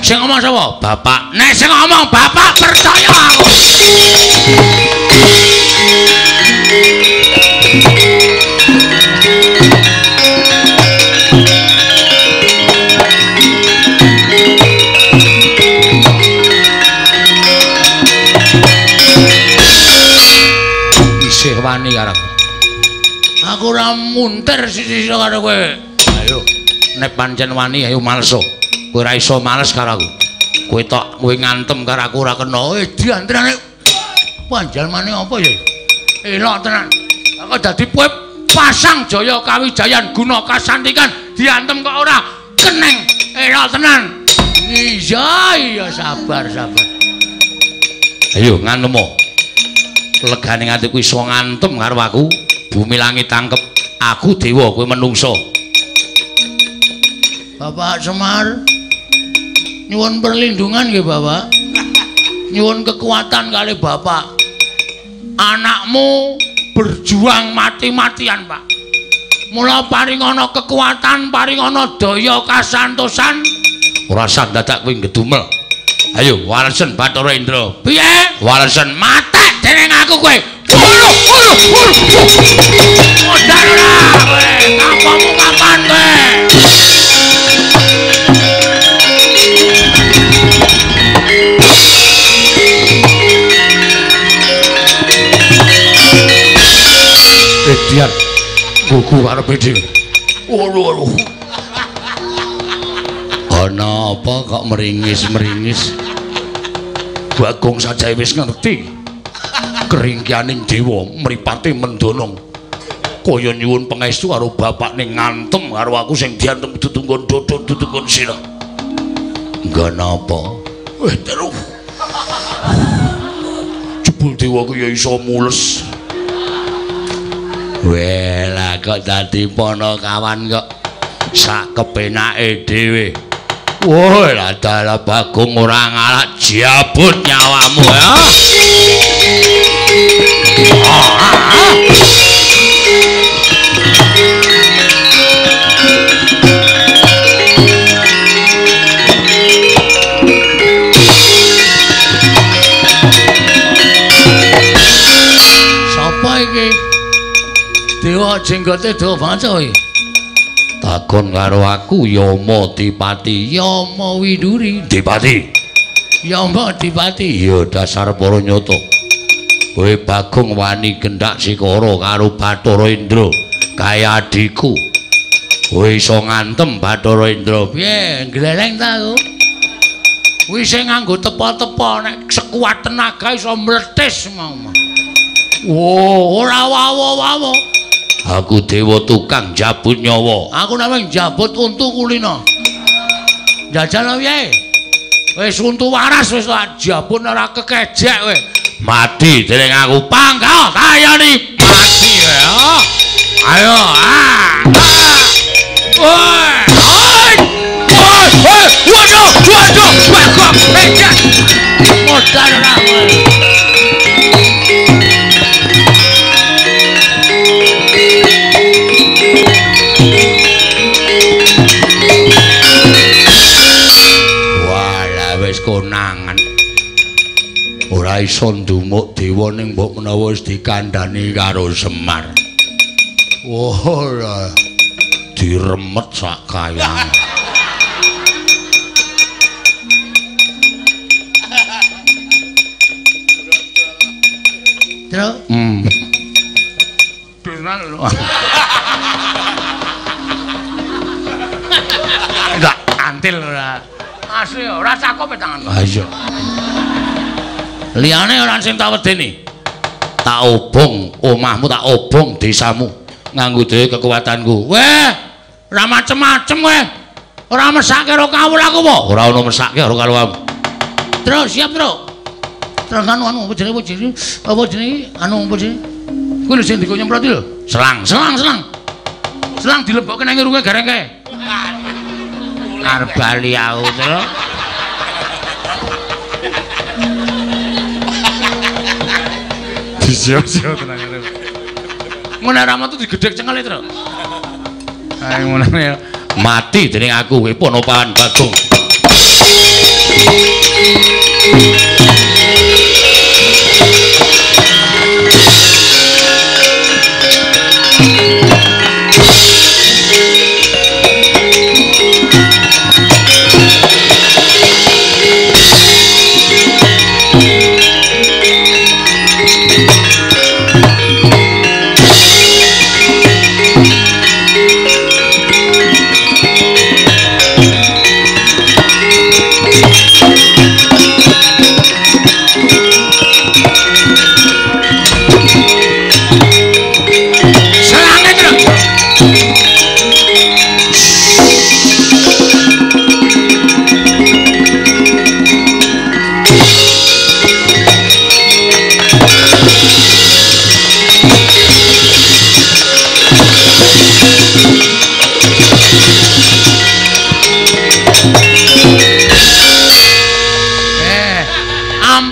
S1: Sing ngomong sapa? Bapak. Nek sing ngomong bapak percaya aku. Isih wani karo aku. Aku ora muntir sisi-sisi karo kowe. Ayo, nek pancen wani ayo maleso. Kowe ora iso males karo aku. Kowe tok kowe ngantem karo aku ora kena. Diantrane panjalmane apa ya? Elok tenan. Aku dadi kowe pasang jaya kawijayan guna kasantikan diantem kok ora keneng. Elok tenan. Iya, iya sabar, sabar. Ayo ngantemo. Legane atiku iso ngantem karo aku. Bumi langit tangkep. Aku dewa, kowe menungso. Bapak Semar, nyuwun perlindungan nggih Bapak. Nyuwun kekuatan kali Bapak. Anakmu berjuang mati-matian, Pak. Mula paringana kekuatan, paringana daya kasantosan. Ora usah dadak kowe ngedumel. Ayo walesen Bathara Indra. Piye? Walesen matek dening aku kowe. Ulu ulu ulu. Modar ora kowe? Kapamu kapan kowe? Edian gugu karepe dhewe. Ulu ulu. Ana apa kok meringis-meringis? Bagong sajae wis ngerti. Keringkianing dewa mripate mendonong. Kaya nyuwun pangestu karo bapakne ngantem karo aku sing diantem ditunggon dodon ditunggon sirah. Engga napa? Weh terus. Jebul dewa ku ya iso mules. Weh lah kok dadi panakawan kok sak kepenake dhewe. Wah, lah dalah Bagong ora ngalah jabut nyawamu ya. Sapa iki? Dewa jenggote dawa banget iki. Takon karo aku Yama Dipati, Yama Widuri. Dipati. Yama Dipati. Ya dasar para nyata. Kowe Bagong wani gendak sikara karo Bathara Indra kaya adhiku. Kowe iso ngantem Bathara Indra. Piye, gleleng ta aku? Kuwi sing nganggo tepa-tepa nek sekuat tenaga iso mletis mau. Wo, ora wawa-wawa. Aku dewa tukang jabut nyawa. Aku namung jabut untu kulino. Jajal piye? Wis untu waras wis tak jabut ora kekejek kowe. Mati dening aku panggah kayani mati kowe. Ayo. Ah. Woi. Oi. Woi, waduh, waduh, Bagong becak. Modar ora kowe. Konangan ora iso ndumuk dewa ning mbok menawa wis dikandhani karo Semar. Ora diremet sak kayang. Terus? Enggak antil ora. Asli ora cakep tangan. Ha iya. Liyane ora sing tak wedeni. Tak obong omahmu, tak obong desamu nganggo dhewe kekuatanku. Weh, ora macem-macem kowe. Ora mesake karo kawula aku apa? Ora ono mesake karo kawulamu. Terus siap, Truk. Terus anu apa jenenge apa jenenge anu apa jenenge? Kuwi lho sing dikon nyemprot iki lho. Selang, selang, selang. Selang dilebokke nang irunge gareng kae. Arep bali aku, Truk.
S3: Disio-sio tenang arep.
S1: Ngono ora metu digedhek cengele, Truk. Ayo ngono ya. Mati dening aku kowe Ponopahan Bagong.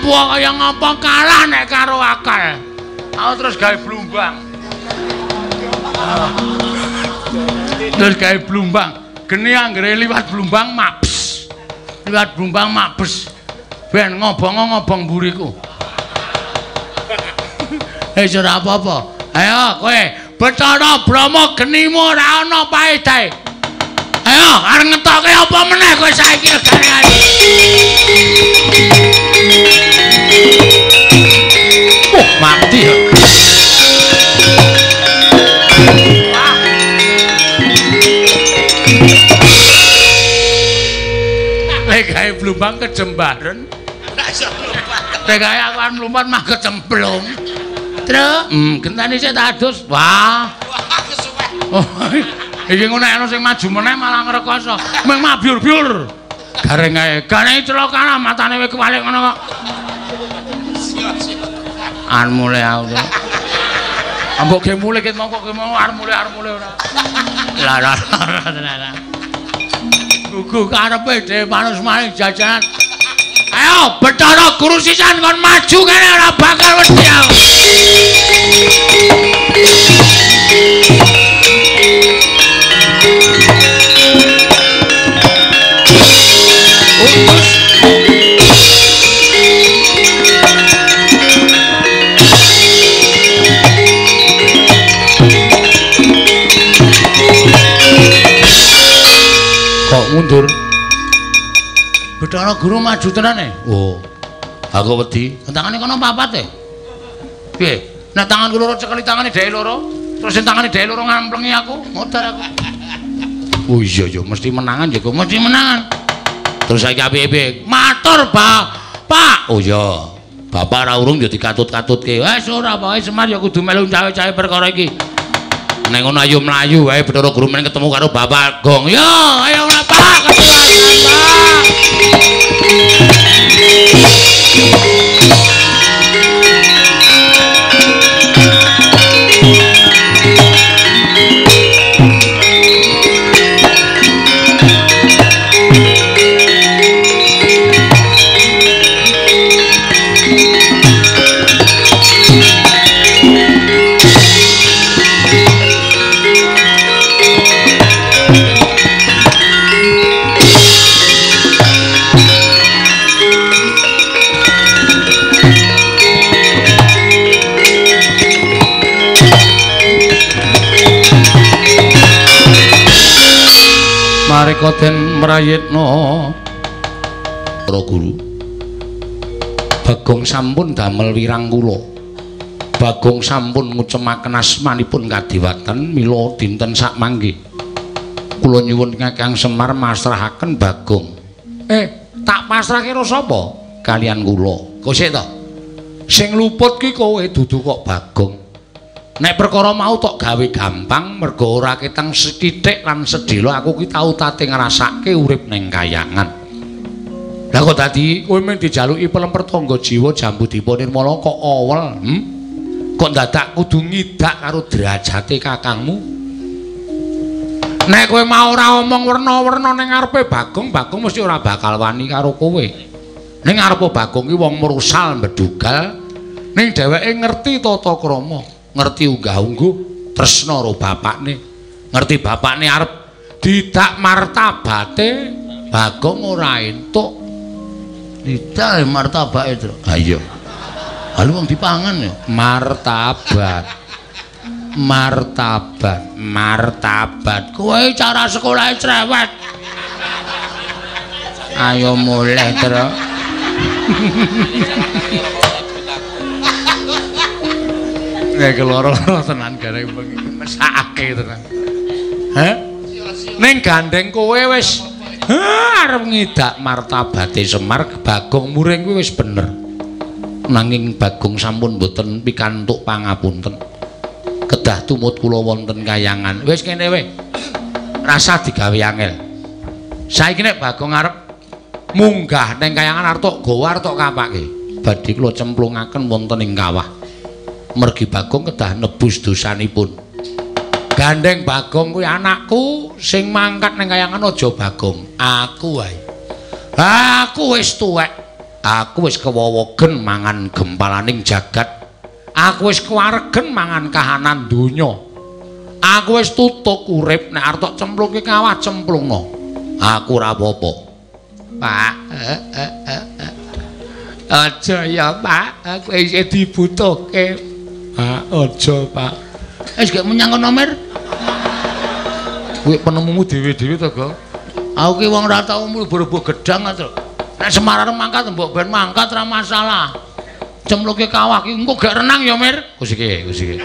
S1: Kaya ngapa kalah nek karo akal. Aku terus gawe blumbang. Terus gawe blumbang. Geni anggere liwat blumbang mabes. Liwat blumbang mabes. Ben ngobong-ngobong mburiku. Eh ora apa-apa. Ayo kowe Bathara Brahma genimu ora ana paedahe. Ayo arep ngetoke apa meneh kowe saiki regane. Oh, mati ya. Lek gawe blumbang kejembaren.
S4: Ora iso mlumpat.
S1: Lek gawe aku arep mlumpat mah kecemplung. Truk, gentane sik tak adus. Wah.
S4: Wah, kesuwen.
S1: Oh, iki ngono nek ana sing maju meneh malah ngrekoso. Mung mabyur-byur. Gareng ae. Gareng celaka matane wis kewalik ngono kok. Arep mulih aku. Ambok ge mulih ket mongko ge mau arep mulih ora. Lah lah lah. Gugu karepe dhewe manus maning jajanan. Ayo Bathara Guru sisan kon maju kene ora bakal wedi aku. Utus. Kok mundur? Bathara Guru maju tenan e. Oh. Aku wedi. Tangane kono papat e. Piye? Nek tanganku loro cekeli tangane dheke loro, terus sing tangane dheke loro ngamplengi aku, modar aku. Oh iya ya, mesti menangan ya, mesti menangan. Terus saiki apik-apik. Matur, Pak. Oh iya. Bapak ora urung ya dikatut-katutke. Wes ora pokoke Semar ya kudu melu cawe-cawe perkara iki. Nek ngono ayo mlayu wae Bathara Guru men ketemu karo Bapak Gong. Yo, ayo ora Pak, ketemu Pak. Mareka den mrayitna para guru. Bagong sampun damel wirang kula. Bagong sampun ngucemaken asmanipun kadewatan mila dinten sakmangke. Kula nyuwun Kakang Semar masrahaken Bagong. Tak pasrahke karo sapa? Kalian kula. Kok sik to? Sing luput ki kowe dudu kok Bagong. Nek perkara mau tok gawe gampang mergo ora ketang sethithik lan sedhela aku ki tau tate ngrasake urip ning kayangan. Lah kok dadi kowe mung dijaluki pelemper tangga jiwa Jambudipa Nirmala kok awel, Kok dadak kudu ngidak karo derajate kakangmu? Nek kowe mau ora omong werna-werna ning ngarepe Bagong, Bagong mesti ora bakal wani karo kowe. Ning ngarepe Bagong ki wong mrusal mbedugal, ning dheweke ngerti tata krama, ngerti unggah-ungguh, tresna karo bapakne, ngerti bapakne arep didak martabate, Bagong ora entuk.
S4: Didak martabake, Tru.
S1: Ha iya.
S4: Lalu wong dipangan ya.
S1: Martabat. Martabat, martabat. Kowe cara sekolahe cerewet. Ayo mulih, Tru. Nek loro-loro tenan gareng bengi mesakake tenan. Heh? Ning gandeng kowe wis arep ngidak martabate Semar, Bagong muring kuwi wis bener. Nanging Bagong sampun mboten pikantuk pangapunten. Kedah tumut kula wonten kayangan. Wis kene wae. Rasah digawe angel. Saiki nek Bagong arep munggah ning kayangan arep tok gawa arep tok kapake. Badhe kula cemplungaken wonten ing kawah. Mergi Bagong kedah nebus dosanipun. Gandeng Bagong kuwi anakku sing mangkat ning kayangan aja Bagong, aku wae. Aku wis tuwek. Aku wis kewowogen mangan gempalaning jagat. Aku wis kewaregen mangan kahanan donya. Aku wis tutuk urip nek arep tok cemplungke kawah cemplungno. Aku ora apa-apa. Pak, aja ya, Pak, aku isih dibutuhke. Pak, aja, Pak.
S4: Wis gak menyang kono, Mir.
S1: Kuwi penemumu dhewe-dhewe to, Gong?
S4: Aku ki wong ora tau mlebu gedang to. Nek Semar arep mangkat mbok ben mangkat ora masalah. Cemplungke kawah ki engko gak renang ya, Mir.
S1: Wis iki, wis iki.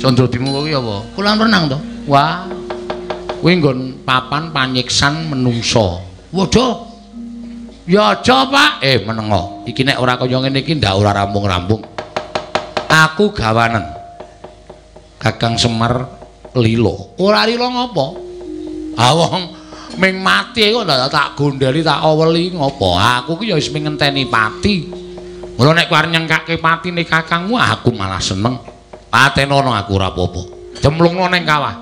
S1: Condrodimu kuwi apa?
S4: Kolam renang to.
S1: Wah. Kuwi nggon papan panyiksan menungsa.
S4: Waduh.
S1: Ya aja, Pak. Menengo. Iki nek ora kaya ngene iki ndak ora rampung-rampung. Aku gawanen. Kakang Semar lilo. Ora lilo ngopo? Ah wong ming mati kok ndak tak gondeli tak aweli ngopo? Aku ki ya wis ming ngenteni pati. Mula nek kowe arep nyengkake patine kakangmu aku malah seneng. Patenono aku ora apa-apa. Cemplungno ning kawah.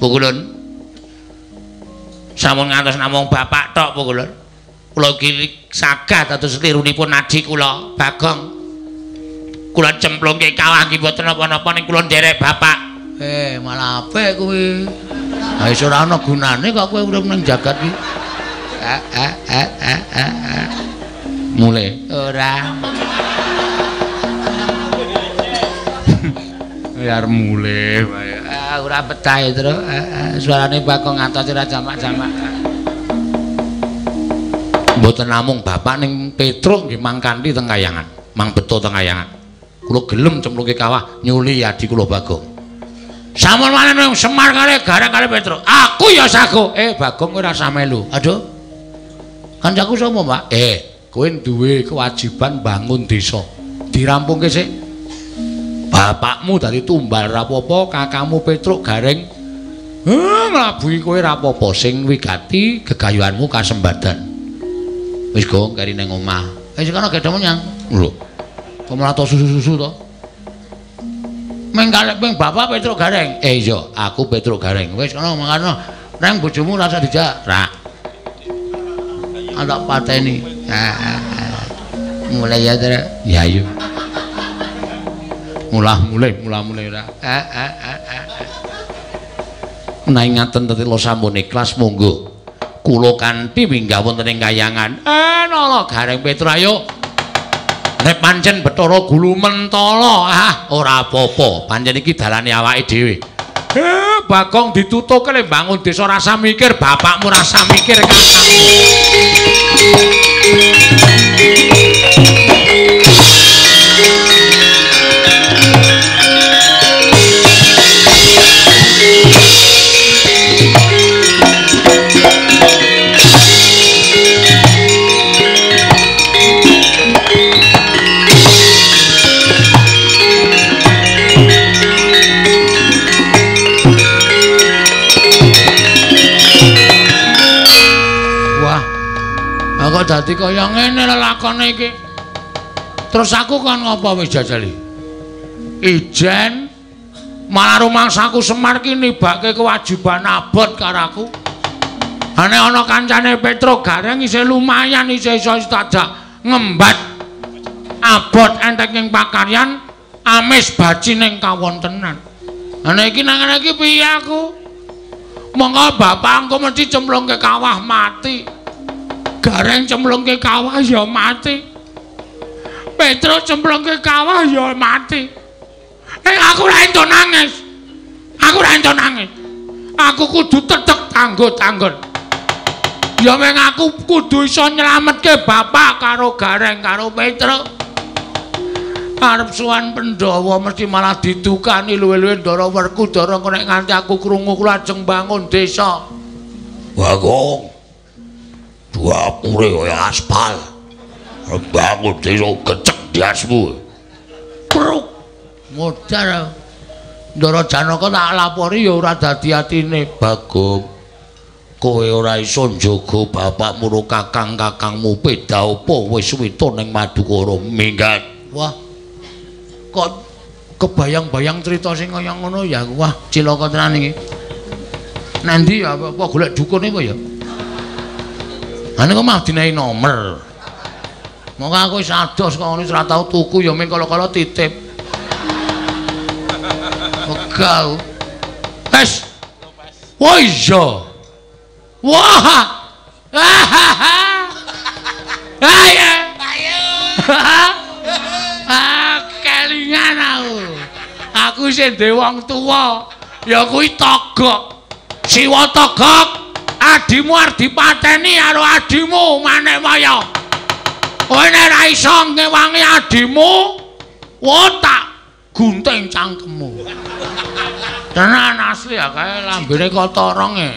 S4: Pukulun. Sampun ngantos namung bapak tok Pukulun. Kula iki sagah dados lirunipun adi kula, Bagong. Kula cemplungke kawah nggih mboten napa-napa ning kula nderek bapak. Malah apik kuwi. Ha wis ora ana gunane kok kowe urip ning jagat iki.
S1: Mulai
S4: ora.
S1: Ya arep mulih wae.
S4: Ora betah Tru. Suarane Bagong ngantos ora jamak-jamak.
S1: Mboten namung bapak ning Petruk nggih mangkanthi teng kayangan, mang beto teng kayangan. Kula gelem cemplungke kawah nyuli adi kula Bagong. Sampun maneh Semar kali Gareng kali Petruk. Aku ya sago. Bagong kowe ora usah melu.
S4: Aduh. Kancaku sapa, Pak?
S1: Kowe duwe kewajiban bangun desa. Dirampungke sik. Bapakmu dadi tumbal ra apa-apa, kakangmu Petruk Gareng nglabuhi kowe ra apa-apa. Sing wigati gegayuhanmu kasembadan. Wis gong keri ning omah.
S4: Wis kono gedhe menyang.
S1: Lho. Kok malah to susu-susu to?
S4: Ming kalih ping bapak Petruk Gareng.
S1: Iya, aku Petruk Gareng.
S4: Wis kono mangkano. Nang bojomu rasa dijak.
S1: Ra.
S4: Anak pateni. Mulai ya, Tru.
S1: Ya iya. Mulah mulih, mulah mulih ora. Menawi ngaten tetela sampun ikhlas monggo. Kula kanthi minggah wonten ing kayangan. Nala Gareng Petruk ayo. Nek pancen Bathara Gulu mentala, ora apa-apa. Pancen iki dalane awake dhewe. Bagong ditutuke le bangun desa rasa mikir, bapakmu rasa mikir kakangmu. Kok dadi kaya ngene lelakone iki. Terus aku kon ngopo wis jajali? Ijen malah rumangsaku Semar ki nibake kewajiban abot karo aku. Ane ana kancane Petro Gareng isih lumayan isih iso tajak ngembat abot entek ing pakaryan amis baci ning kawontenan. Ana iki nang ngene iki piye aku? Monggo bapak engko mesti cemplungke kawah mati. Gareng cemplungke kawah ya mati. Petro cemplungke kawah ya mati. Aku ora entuk nangis. Aku ora entuk nangis. Aku kudu tetep tanggo-tanggon. Ya meng aku kudu iso nyelametke bapak karo Gareng karo Petro. Arep sowan Pandhawa mesti malah didukani luwe-luwe Ndara Werkudara engko nek nganti aku krungu kula ajeng bangun desa.
S4: Bagong. Dapure kaya aspal. Bangun desa gecek diasmu.
S1: Pruk. Modar. Ndara Janaka tak lapori ya ora dadi atine.
S4: Bagong. Kowe ora iso njaga bapakmu ro kakang-kakangmu beda apa wis wita ning Madukara minggat.
S1: Wah. Kok kebayang-bayang cerita sing kaya ngono ya aku. Wah, cilaka tenan iki. Nanti ya apa golek dukun apa ya? Ane kok mah dinehi nomer. Monggo aku wis ados kok ngono wis ora tau tuku ya mung kala-kala titip. Wegah. Wes. Wah iya. Wah. Ayo. Ayo. Ah, kelingan aku. Aku isih duwe wong tuwa. Ya kuwi Togok. Siwa Togok, adimu arep dipateni karo adimu Manikmaya. Kowe nek ora iso ngewangi adimu, wah tak gunting cangkemmu. Tenan asli ya kae lambene kotorong e.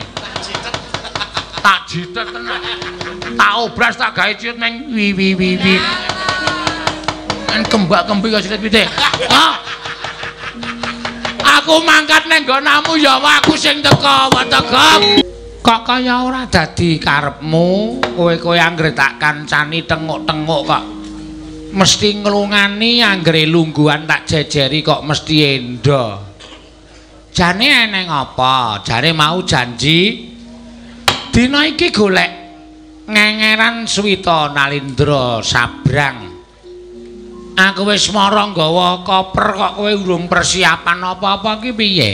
S1: Tak jitet tenan. Tak obras tak gawe ciut ning wi wi wi wi. Kan kembak-kembi kaya silit pitik. Hah? Aku mangkat ning nggonamu ya aku sing teka, Togok. Kok kaya ora dadi karepmu, kowe-kowe anggere tak kancani tenguk-tenguk kok mesti nglungani anggere lungguhan tak jejeri kok mesti endo. Jane eneng apa? Jare mau janji dina iki golek ngengeran Swita Nalindra sabrang. Aku wis mara nggawa koper kok kowe urung persiapan apa-apa ki piye?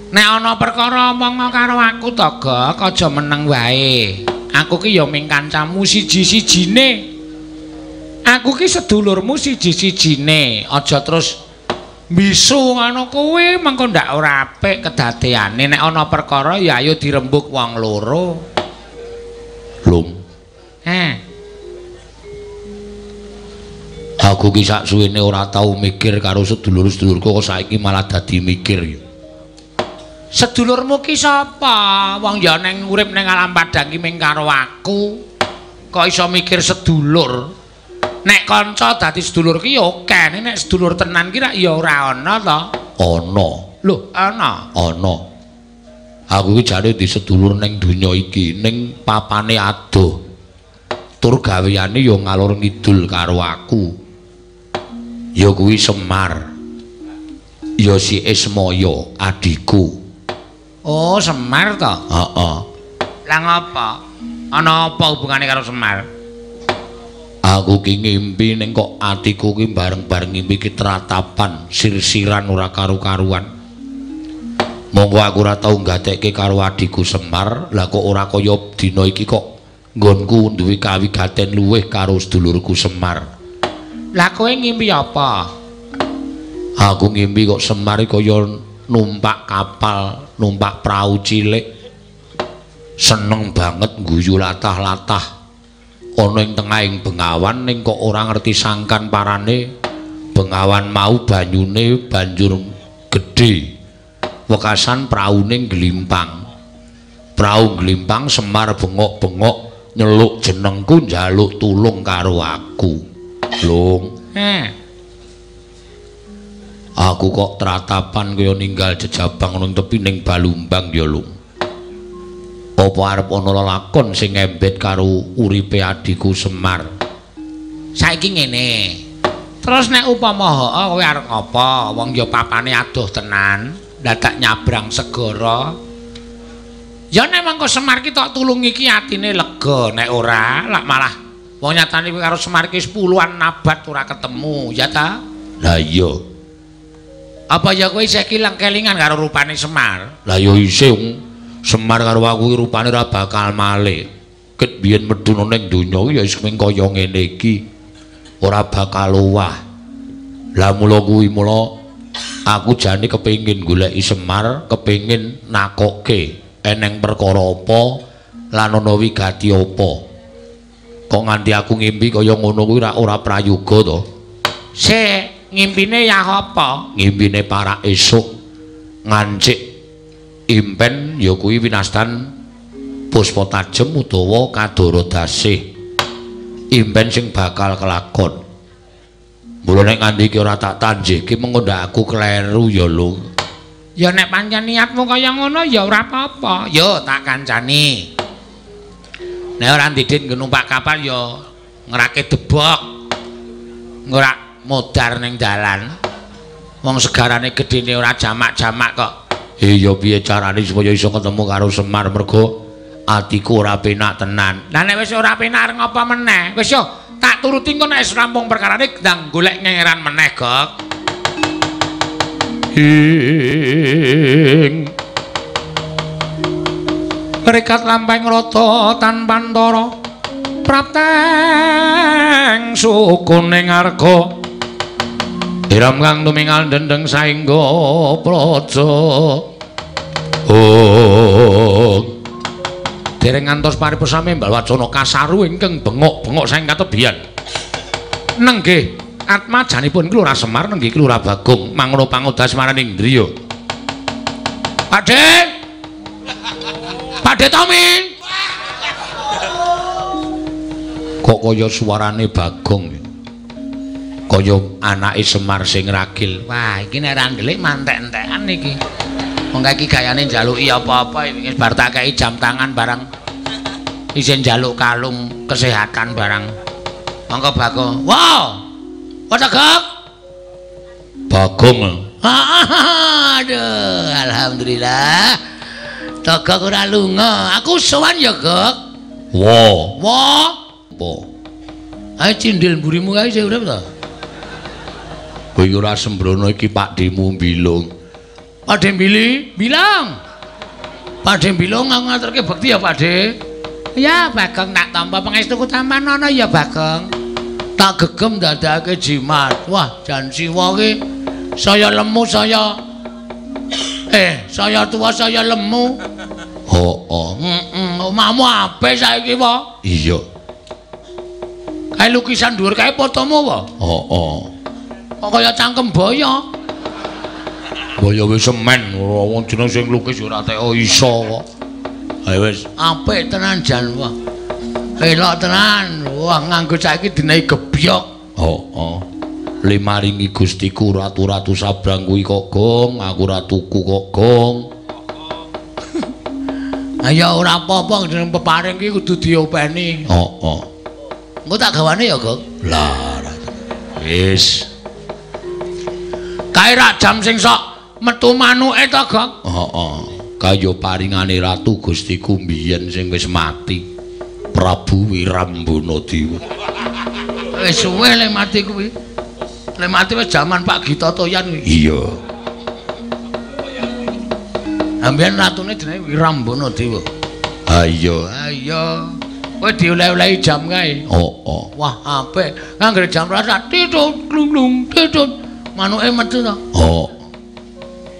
S1: Nek ana perkara omong karo aku to, Gok, aja meneng wae. Aku ki ya ming kancamu siji-sijine. Aku ki sedulurmu siji-sijine. Aja terus mbisu ngono kuwi mengko ndak ora apik kedadeane. Nek ana perkara ya ayo dirembug wong loro.
S4: Lum. Aku ki sak suwene ora tau mikir karo sedulur-sedulurku kok saiki malah dadi mikir ya.
S1: Sedulurmu ki sapa? Wong ya neng urip neng alam padang ki ming karo aku. Kok iso mikir sedulur? Nek kanca dadi sedulur ki ya oke, nek sedulur tenan ki rak ya ora ana to.
S4: Ana.
S1: Lho, ana.
S4: Ana. Aku ki jane di sedulur ning donya iki, ning papane adoh. Tur gaweane ya ngalor ngidul karo aku. Ya kuwi Semar. Ya si Ismaya adhiku.
S1: Oh, Semar to?
S4: Heeh.
S1: Lah ngapa? Ana apa hubungane karo Semar?
S4: Aku ki ngimpi ning kok atiku ki bareng-bareng ngimpi ki tratapan, sirsiran ora karu-karuan. Monggo aku ora tau nggatekke karo adhiku Semar, lah kok ora kaya dina iki kok nggonku duwe kawigaten luwih karo sedulurku Semar.
S1: Lah kowe ngimpi apa?
S4: Aku ngimpi kok Semar kaya numpak kapal, numpak prau cilik. Seneng banget guyu latah-latah. Ana ing tengahing bengawan ning kok ora ngerti sangkan parane. Bengawan mau banyune banjur gedhe. Wekasan praune ngglimpang. Prau ngglimpang Semar bengok-bengok nyeluk jenengku njaluk tulung karo aku. Lung. Aku kok tratapan kaya ninggal jejabang nang tepi ning Balumbang ya, Lung.
S1: Apa arep ana lelakon sing ngembet karo uripe adhiku Semar?
S4: Saiki ngene. Terus nek upama heeh kowe arep ngapa? Wong ya papane adoh tenan, dadak nyabrang segara. Ya nek mangko Semar ki tok tulungi ki atine lega, nek ora lak malah wong nyatane kowe karo Semar ki 10-an abad ora ketemu, ya ta?
S1: Lah iya.
S4: Apa ya kowe isih kilang kelingan karo rupane Semar?
S1: Lah ya isih. Semar karo aku ki rupane ora bakal malih. Ket biyen medhun ning donya ya wis mung kaya ngene iki. Ora bakal owah. Lah mula kuwi mula aku jane kepengin goleki Semar, kepengin nakokke eneng perkara apa lan ana wigati apa. Kok nganti aku ngimpi kaya ngono kuwi ora prayoga to?
S4: Sik, ngimpine ya apa?
S1: Ngimpine parak esuk ngancik impen ya kuwi winastan Puspa Tajem utawa Kadara Dasih. Impen sing bakal kelakon. Mula nek nganti iki ora tak tanjihke mengko ndak aku kleru ya lho.
S4: Ya nek pancen niatmu kaya ngono ya ora apa-apa. Ya tak kancani. Nek ora ndidit nggo numpak kapal ya ngerake debok. Ora modar ning dalan. Wong segarane gedene ora jamak-jamak kok.
S1: Iya piye carane supaya iso ketemu karo Semar mergo atiku ora penak tenan.
S4: Lah nek wis ora penak arep ngapa meneh? Wis yo tak turuti engko nek wis rampung perkarane ndang golek ngengeran meneh, Gok.
S1: Ing
S4: Rekat lampahing rata tanpa antara prapteng
S1: sukuning arga iram kang tumingal dendeng saengga praja. Oh. Dereng ngantos paripursa membal wacana kasaru ingkang bengok-bengok saking katebian. Nenggih atmajanipun Lurah Semar nenggih Lurah Bagong mangono pangodas maraning griya.
S4: Pakde. Pakde Tommy.
S1: Kok kaya suarane Bagong. Kaya anake Semar sing ragil.
S4: Wah, iki nek ra ndelik mantek-entekan iki. Wong iki gayane njaluki apa-apa wis bar tak kei jam tangan barang. Isih njaluk kalung kesehatan barang. Monggo Bagong. Wow. Padha Gok.
S1: Bagong.
S4: Aduh, alhamdulillah. Togok ora lunga. Aku sowan ya, Gok.
S1: Wo.
S4: Wo.
S1: Apa?
S4: Ayo cindil mburimu kae isih urip to?
S1: Kowe ora sembrono iki Pakdemu Bilung.
S4: Pakde Bili, bilang. Pakde Bilung aku ngaturke bekti ya, Pakde. Ya, Bagong tak tampa pangestuku tampan ana ya, Bagong. Tak gegem dadake jimat. Wah, jan siwa ki saya lemu saya saya tua saya lemu.
S1: Heeh.
S4: Heeh, omahmu apik saiki po?
S1: Iya.
S4: Kae lukisan dhuwur kae fotomu apa?
S1: Heeh.
S4: Kok kaya cangkem boyo.
S1: Boyo wis semen, wong jeneng sing lukis ora teko iso kok. Ayo wis
S4: apik tenan jan wah. Elok tenan. Wah nganggo saiki dinehi gebyok.
S1: Heeh. Limaringi Gustiku ratu-ratu sabrang kuwi kok gong, aku ora tuku kok gong.
S4: Ayo ora apa-apa jeneng peparing ki kudu diopeni.
S1: Heeh.
S4: Engko tak gawane ya, Gok.
S1: Lah, wis.
S4: Kae rak jam sing sok metu manuke to, Gok?
S1: Heeh. Kaya paringane Ratu Gustiku mbiyen sing wis mati. Prabu Wirambana Dewa.
S4: Wis suwe le mati kuwi. Le mati wis jaman Pak Gita Toyan kuwi.
S1: Iya.
S4: Ambiyen ratune jenenge Wirambana Dewa.
S1: Ha iya.
S4: Ha iya. Kowe dioleh-olehi jam kae.
S1: Heeh.
S4: Wah, apik. Anggere jam rasa titut glung-glung titut. Manuke metu to?
S1: Heeh.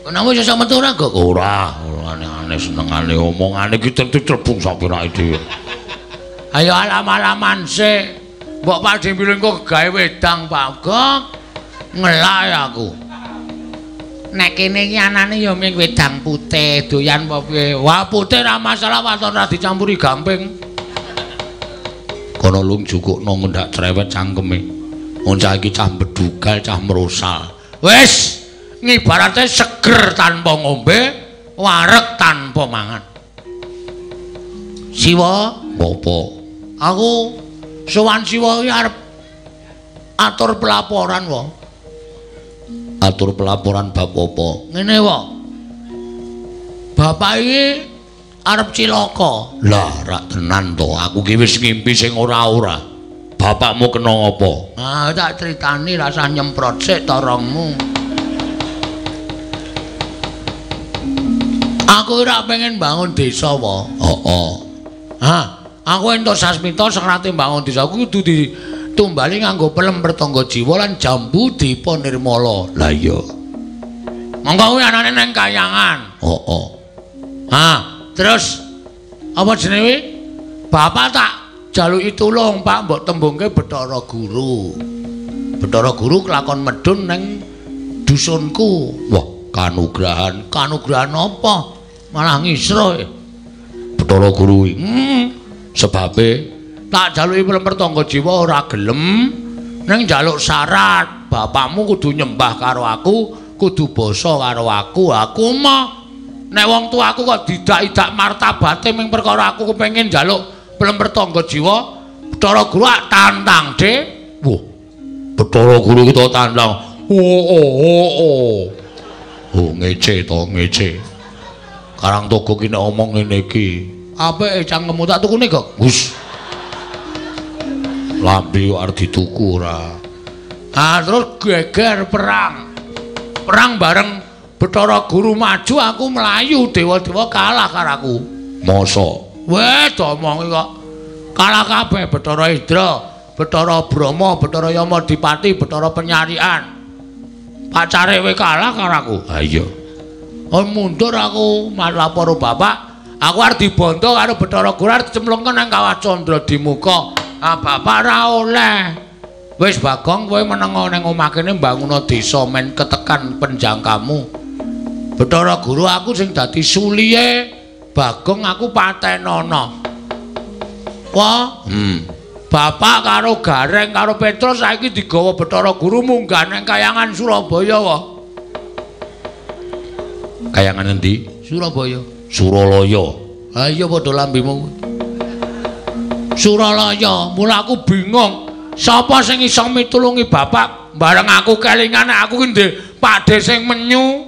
S4: Kenapa iso metu ora, Gok?
S1: Ora, ora aneh-aneh senengane omongane iki tentu crebung sapirake dhewe.
S4: Ayo alam-alaman sik. Mbok Pakde Bilung kok gawe wedang, Pak Gok. Ngelak aku. Nek kene iki anane ya mung wedang putih, doyan apa piye? Wah, putih ora masalah waton ora dicampuri gamping.
S1: Kono lung jukukno ngendak cerewet cangkeme. Wong cah iki cah bedugal, cah merosal.
S4: Wis, ngibarate seger tanpa ngombe, wareg tanpa mangan. Siwa,
S1: ngopo?
S4: Aku sowan Siwa iki arep atur pelaporan wae.
S1: Atur pelaporan bab apa?
S4: Ngene wae. Bapak iki arep cilaka.
S1: Lah, rak tenan to. Aku ki wis ngimpi sing ora-ora. Bapakmu kena apa?
S4: Ah, tak critani rasah nyemprot sik torongmu. Aku ora pengen bangun desa wae.
S1: Heeh.
S4: Ha, aku entuk sasmita serate bangun desa aku kudu ditumbali nganggo pelem pertangga jiwa lan jambu dipa nirmala.
S1: Lah iya.
S4: Monggo kuwi anane nang kayangan.
S1: Heeh.
S4: Ha, terus apa jenenge? Bapak tak jaluki tulung, Pak, mbok tembungke Bathara Guru. Bathara Guru kelakon medhun nang dusunku.
S1: Wah, kanugrahan.
S4: Kanugrahan apa? Malah ngisro.
S1: Bathara Guru iki. Sebabe
S4: tak jaluki pelem pertangga jiwa ora gelem, ning njaluk syarat, bapakmu kudu nyembah karo aku, kudu basa karo aku. Aku mah nek wong tuaku kok didak-idak martabate ming perkara aku kepengin njaluk pelem pertangga jiwa, Bathara Guru ak tantang, Dik.
S1: Wah, Bathara Guru ki to tantang. Oh oh oh oh. Oh ngece to, ngece. Karang Togo ki nek omong ngene iki.
S4: Apike cangkemmu tak tukune kok.
S1: Gus. Lambe kok arep dituku ora.
S4: Ah, terus geger perang. Perang bareng Bathara Guru maju, aku mlayu, dewa-dewa kalah karo aku.
S1: Mosok?
S4: Weh, diomongi kok. Kalah kabeh Bathara Indra, Bathara Brahma, Bathara Yama Dipati, Bathara Penyarian. Pacare we kalah karo aku.
S1: Ha iya.
S4: Oh mundur aku lapor bapak. Aku arep dibondo karo Bathara Guru arep dicemplungke nang Kawah Candra Dimuka. Ah bapak ora oleh. Wis Bagong kowe meneng nang omah kene mbanguna desa men ketekan penjangkamu. Bathara Guru aku sing dadi suliye Bagong aku patenono. Wah, Bapak karo Gareng karo Petrus saiki digawa Bathara Guru munggah nang kayangan Surabaya wae.
S1: Kayangan endi?
S4: Surabaya.
S1: Suralaya.
S4: Ha iya padha lambemu. Suralaya, mula aku bingung. Sapa sing iso mitulungi bapak? Bareng aku kelingan aku ki ndek Pakde sing menyu.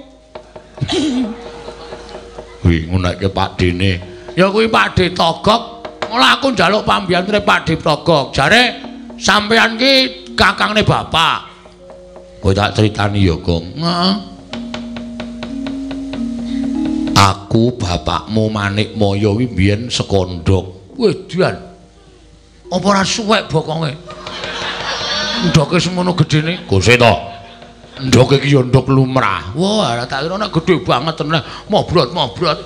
S1: Kuwi ngunekke Pakdene.
S4: Ya kuwi Pakde Togok. Mula aku njaluk pambiyantune Pakde Togok. Jare sampeyan ki kakangne bapak.
S1: Kowe tak critani ya, Gong.
S4: Heeh.
S1: Aku bapakmu Manikmaya kuwi biyen sekondhok.
S4: Wedian. Apa ora suwek bokonge? Ndoke semono gedene.
S1: Gose to. Ndoke iki ya ndok lumrah.
S4: Wah, tak kira nek gedhe banget tenan. Mobrot-mobrot.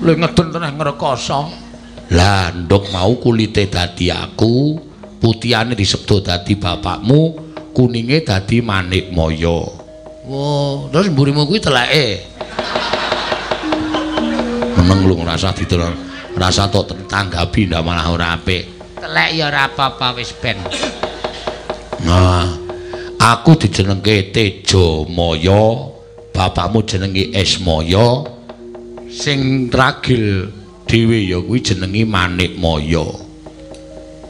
S4: Le ngeden tenan ngrekoso.
S1: Lah, ndok mau kulite dadi aku, putihane disebut dadi bapakmu, kuninge dadi Manikmaya.
S4: Wah, terus mburimu kuwi teleke.
S1: Meneng lu ngrasa diterang, rasa tok tanggapi ndak malah ora apik.
S4: Telek ya ora apa-apa wis ben.
S1: Nah, aku dijenengke Tejamaya, bapakmu jenenge Esmaya, sing ragil dhewe ya kuwi jenenge Manikmaya.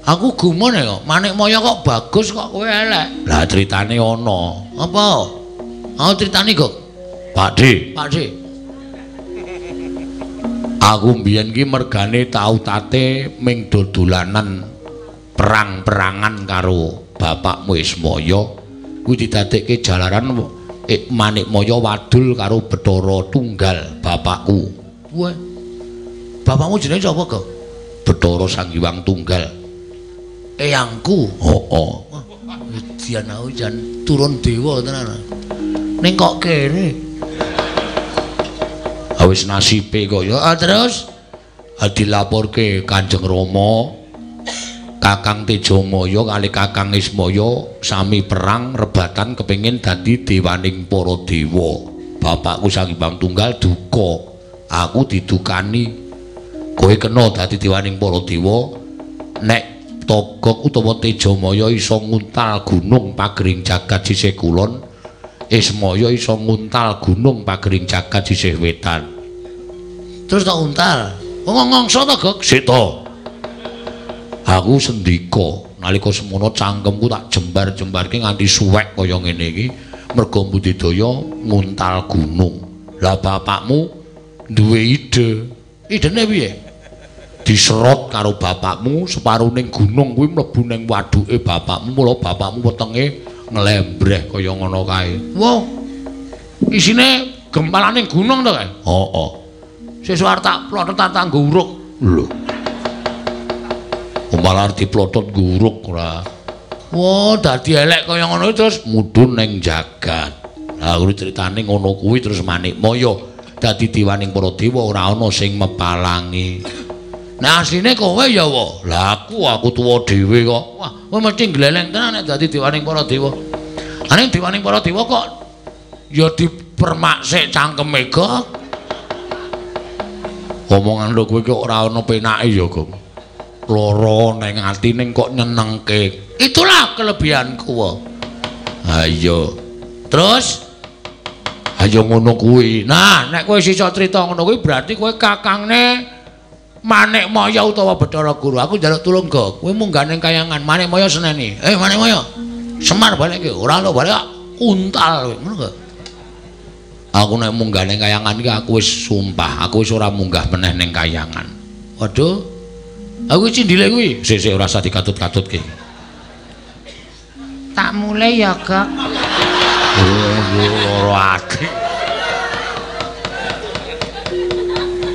S4: Aku gumun ya kok, Manikmaya kok bagus kok kowe elek.
S1: Lah critane ana.
S4: Apa? Aku critane kok.
S1: Pakde.
S4: Pakde.
S1: Aku mbiyen ki mergane tau tate ming dodolanan perang-perangan karo bapakmu Ismaya kuwi didadekke jalaran Manikmaya wadul karo Bathara Tunggal bapakku.
S4: Wah. Bapakmu jenenge sapa, Gok?
S1: Bathara Sang Hyang Tunggal.
S4: Eyangku.
S1: Heeh.
S4: Dian aku jan turun dewa tenan. Ning kok kere.
S1: Wis nasibe kok ya.
S4: Terus
S1: dilaporke Kanjeng Rama, Kakang Tejamaya kali Kakang Ismaya sami perang rebatan kepengin dadi dewaning para dewa. Bapakku Sang Hyang Tunggal duka, aku didukani. Kowe kena dadi dewaning para dewa nek Togok utawa Tejamaya iso nguntal gunung pagering jagat sisih kulon, Ismaya iso nguntal gunung pagering jagat sisih wetan.
S4: Terus tak untal?
S1: Ngongso to, Gok? Sik to. Aku sendika nalika semono cangkemku tak jembar-jembarke nganti suwek kaya ngene iki merga budidaya nguntal gunung. Lah bapakmu duwe ide. Idene piye? Diserot karo bapakmu separuning gunung kuwi mlebu ning waduke bapakmu, mula bapakmu wetenge nglembreh kaya ngono kae. Wah. Isine gempalaning gunung to kae? Heeh. Sesuk arep tak plotot tak nggo uruk. Lho. Malah diplotot nguruk ora. Wah, dadi elek kaya ngono terus mudhun ning jagat. Lah kuwi critane ngono kuwi terus Manikmaya dadi diwaning para dewa ora ana sing mepalangi. Nah asline kowe ya wa. Lah aku tuwa dhewe kok. Wah, kowe mesti gleleng tenan nek dadi diwaning para dewa. Ning diwaning para dewa kok ya dipermak sik cangkeme kok. Omongan lho kowe kok ora ana penake ya, Gong. Loro neng ati ning kok nyenengke. Itulah kelebihanku. Ha iya. Terus ayo ngono kuwi. Nah, nek kowe iso crita ngono kuwi berarti kowe kakangne Manikmaya utawa Bathara Guru. Aku njaluk tulung, Gok. Kowe munggah ning kayangan Manikmaya seneni. Eh, Manikmaya. Semar balekke. Ora lho balik untal kowe. Ngono gak? Aku nek munggah ning kayangan iki aku wis sumpah, aku wis ora munggah meneh ning kayangan. Waduh. Aku cindile kuwi. Sik-sik ora usah dikatut-katutke.
S4: Tak mulai ya, Gok.
S1: Oh, loro ati.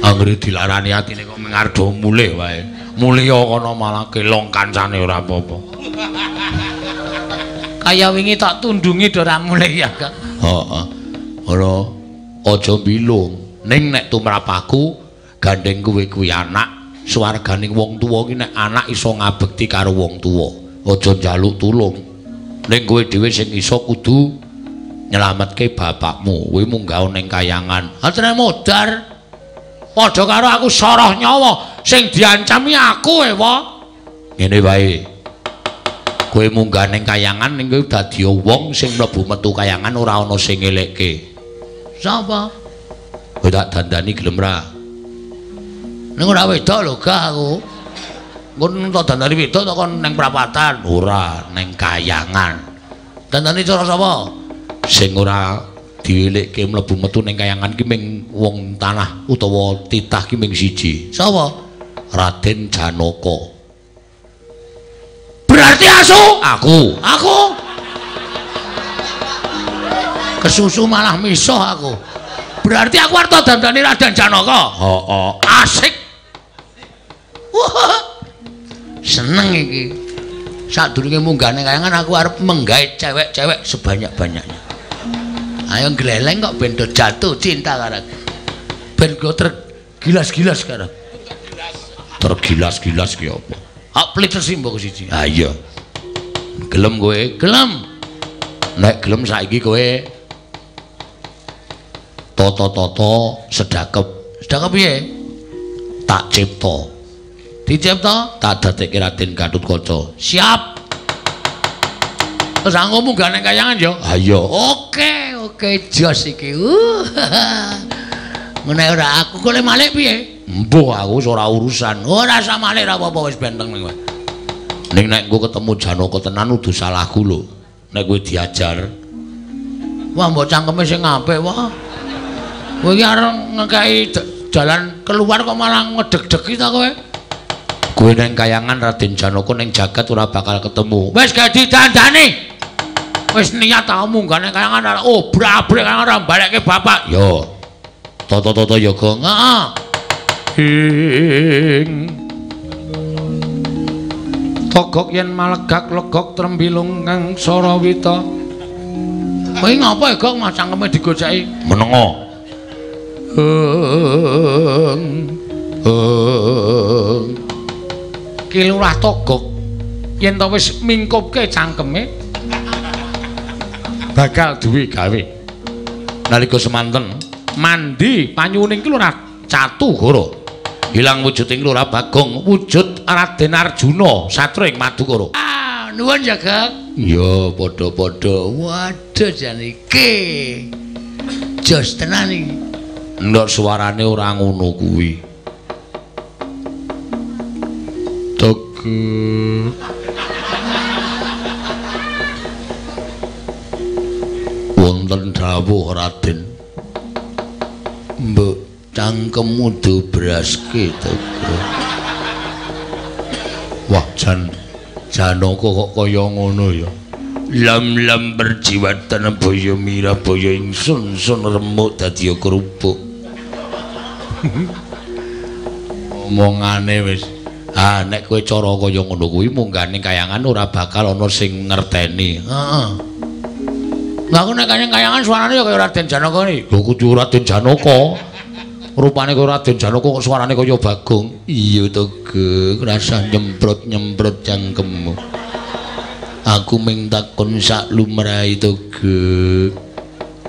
S1: Anggere dilarani atine kok mengardo mulih wae. Mulih kono malah kelong kancane ora apa-apa.
S4: Kaya wingi tak tundungi do ora mulih ya, Gok.
S1: Heeh. Ora aja bilung. Ning nek tumrap aku gandeng kowe kuwi anak swarganing wong tuwa ki nek anak iso ngabekti karo wong tuwa, aja njaluk tulung. Ning kowe dhewe sing iso kudu nyelametke bapakmu. Kowe munggah ning kayangan. Atene modar. Padha karo aku soroh nyawa sing diancami aku ewa. Ngene wae. Kowe munggah ning kayangan ning kowe dadi wong sing mlebu metu kayangan ora ana sing ngelekke.
S4: Sapa?
S1: Kowe tak dandani gelem ra?
S4: Ning ora wedok lho gak aku.
S1: Engko tak dandani wedok tak kon ning prapatan. Ora, ning kayangan.
S4: Dandani cara sapa?
S1: Sing ora dielekke mlebu metu ning kayangan ki ming wong tanah utawa titah ki ming siji.
S4: Sapa?
S1: Raden Janaka.
S4: Berarti asu?
S1: Aku.
S4: Aku. Kesusu malah misuh aku. Berarti aku arep dandani Raden Janaka.
S1: Heeh.
S4: Asik. Wah. Seneng iki. Sadurunge munggah ning kayangan aku arep menggaet cewek-cewek sebanyak-banyaknya. Ayo gleleng kok ben do jatuh cinta karo aku. Ben go tergilas-gilas karo.
S1: Tergilas-gilas ki apa?
S4: Hak plites mbok siji.
S1: Ha iya. Gelem kowe?
S4: Gelem.
S1: Nek gelem saiki kowe toto-toto sedakep.
S4: Sedakep piye?
S1: Tak cipta.
S4: Dicipta?
S1: Tak dadekke Raden Gatotkaca.
S4: Siap. Terus aku munggah ning kayangan ya?
S1: Ha iya.
S4: Oke, oke jos iki. Ngene ora aku kok le malik piye?
S1: Mbuh aku wis ora urusan.
S4: Ora usah malik ora apa-apa wis benteng kowe.
S1: Ning nek engko ketemu Janaka tenan udu salahku lho. Nek kowe diajar.
S4: Wah mbok cangkeme sing apik wah. Kowe iki arep ngekeki jalan keluar kok malah ngedeg-degi ta kowe?
S1: Kowe nang kayangan Raden Janaka ning jagat ora bakal ketemu.
S4: Wis gak didandani. Wis niat ta munggah ning kayangan obrak-abrik kayangan ora balekke bapak.
S1: Yo. Toto-toto ya, Gong.
S4: Heeh.
S1: Ing Togok yen malegak legok trembilung kang sarawita.
S4: Kowe ngapa ya, Gong, mas cangkeme digoceki?
S1: Menengo. Eng eng
S4: Ki Lurah Togok yen to wis mingkupke cangkeme
S1: bakal duwe gawe. Nalika semanten mandi panyuning ki Lurah Catugara ilang wujuding Lurah Bagong wujud Raden Arjuna satria ing Madukara.
S4: Ah, nuwun ya, Gak.
S1: Ya padha-padha.
S4: Waduh jan iki. Jos tenan iki.
S1: Ndok suarane ora ngono kuwi. Togok. Wonten dawuh Raden. Mbok cangkemmu dobraske Togok. Wah, jan Janaka kok kaya ngono ya. Lam-lam perjiwatan baya mirah baya ingsun sun remuk dadi kerupuk. Omongane wis. Ah, nek kowe cara kaya ngono kuwi munggah ning kayangan ora bakal ana sing ngerteni. Heeh. Lah aku nek kayangan suarane ya kaya Raden Janaka iki. Lho kudu Raden Janaka. Rupane kaya Raden Janaka kok suarane kaya Bagong. Iya to, Gek, rasah nyemprot-nyemprot cangkemmu. Aku ming takon sak lumrahe to, Gek.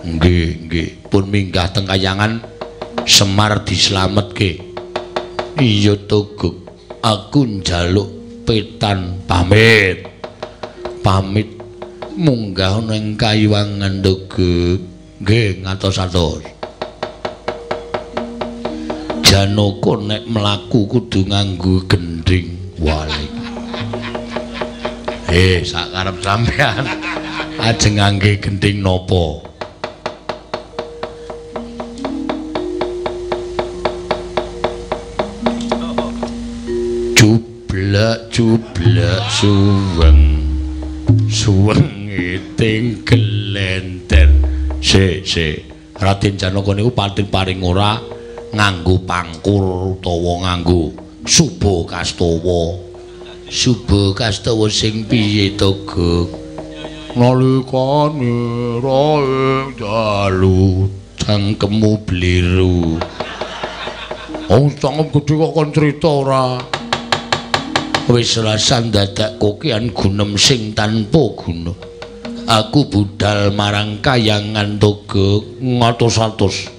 S1: Nggih, nggih. Pun minggah teng kayangan Semar dislametke. Iya to, Gek. Aku njaluk petan pamit. Pamit munggah ning kayiwangan to, Gek. Nggih, ngatos-atos. Janaka nek mlaku kudu nganggo gendhing walik. Sak karep sampean ajeng ngangge gendhing napa? Jublek jublek suweng suweng iting gelenter. Sik sik, Raden Janaka niku pating paring ora nganggo pangkur utawa nganggo suba kastawa. Suba kastawa sing piye to, Gek? Nalikane rae dalu cangkemmu bliru. Oh, cangkem gedhe kok kon crita ora? Wis rasan dadak kokian gunem sing tanpa guna. Aku budal marang kayangan to, Gek, ngatos-atos.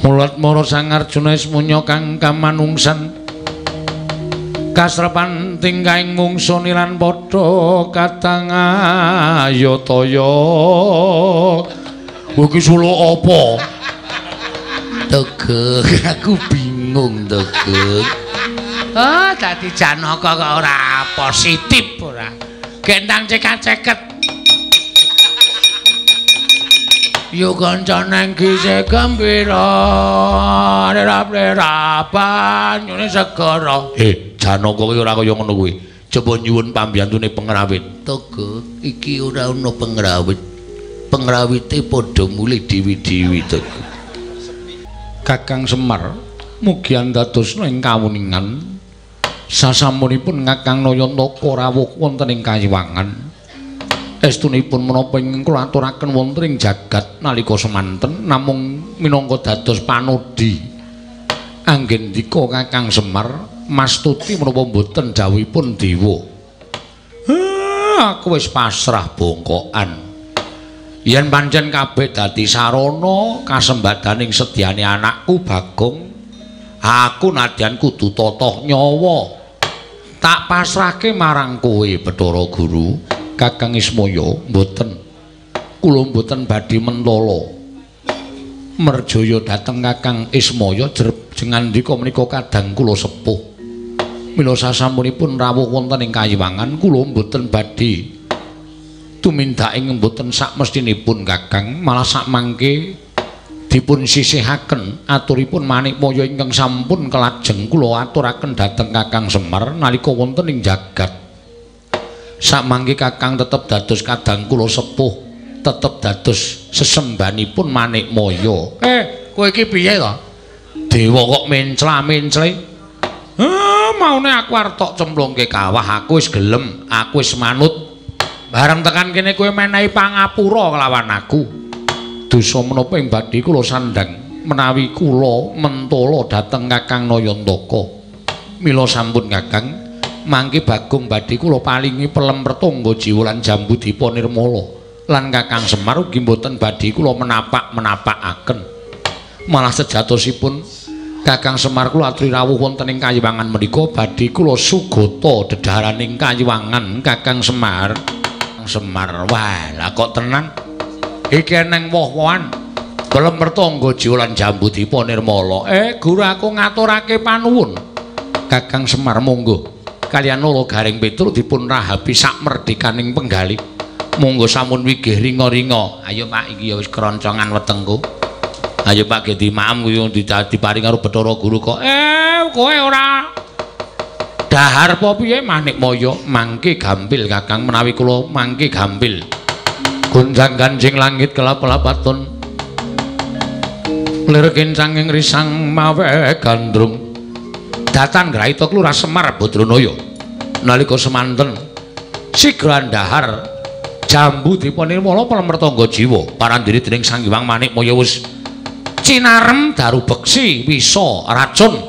S1: Mulat mara Sang Arjuna ismunya kang kamanungsan. Kasrepan tingkahing mungsu nilan padha katang ayataya. Kowe iki suluk apa? Togok, aku bingung Togok. Oh, dadi Janaka kok ora positif ora. Gendang cekat-ceket. Yo kanca nang gise gembira, rap-rapan nyune segara. Janaka kuwi ora kaya ngono kuwi. Coba nyuwun pambiyantune pengrawit. Togok, iki ora ana pengrawit. Pengrawite padha mulih dewi-dewi, Togok. Kakang Semar mugi andadosna ing kawuningan sasampunipun Kakang Nayantaka rawuh wonten ing kayiwangan. Estunipun menapa ingkang kula aturaken wonten ing jagat nalika semanten namung minangka dados panodhi. Anggendika Kakang Semar mastuti menapa mboten dawuhipun dewa. Aku wis pasrah bongkokan. Yen pancen kabeh dadi sarana kasembadaning sedyane anakku Bagong, aku nadyan kudu totoh nyawa. Tak pasrahke marang kowe Bathara Guru. Kakang Ismaya mboten. Kula mboten badhe mentala. Merjaya dhateng Kakang Ismaya jengandika menika kadang kula sepuh. Mila sasampunipun rawuh wonten ing kayiwangan kula mboten badhe tumindake mboten sakmestinipun Kakang, malah sakmangke dipun sisihaken aturipun Manikmaya ingkang sampun kelajeng kula aturaken dhateng Kakang Semar nalika wonten ing jagat. Sakmangke Kakang tetep dados kadang kula sepuh, tetep dados sesembanipun Manikmaya. Kowe iki piye to? Dewa kok mencla-mencle. Maune aku arep tok cemplungke kawah, aku wis gelem, aku wis manut. Bareng tekan kene kowe menehi pangapura kelawan aku. Dosa menapa ing badhe kula sandhang menawi kula mentala dhateng Kakang Nayantaka. Mila sampun Kakang, mangke Bagong badhe kula palingi pelem pertangga jiwa lan jambu dipa nirmala. Lan Kakang Semar ugi mboten badhe kula menapak-menapakaken. Malah sejatosipun Kakang Semar kula aturi rawuh wonten ing kayiwangan menika badhe kula sugata dedhaharaning kayiwangan Kakang Semar. Semar, wah lah kok tenan. Iki eneng woh-wohan pelem pertangga jiwa lan jambu dipa nirmala. Guru aku ngaturake panuwun. Kakang Semar monggo kaliyan Nala Gareng Petruk dipun rahapi sak merdekaning penggalih. Monggo sampun wigih ringa-ringa. Ayo Pak, iki ya wis keroncongan wetengku. Ayo Pak ge dimaem kuwi diparing karo Bathara Guru kok. Kowe ora dahar apa piye Manikmaya? Mangke gampil Kakang, menawi kula mangke gampil. Gonjang-ganjing langit kelap-lapaton. Lir kencanging risang mawe gandrung. Datan graita Klurah Semar Badranaya. Nalika semanten sigra dahar jambu dipanirmala palemertangga jiwa parandene dening Sang Hyang Manikmaya wis cinarem daru beksi wisa racun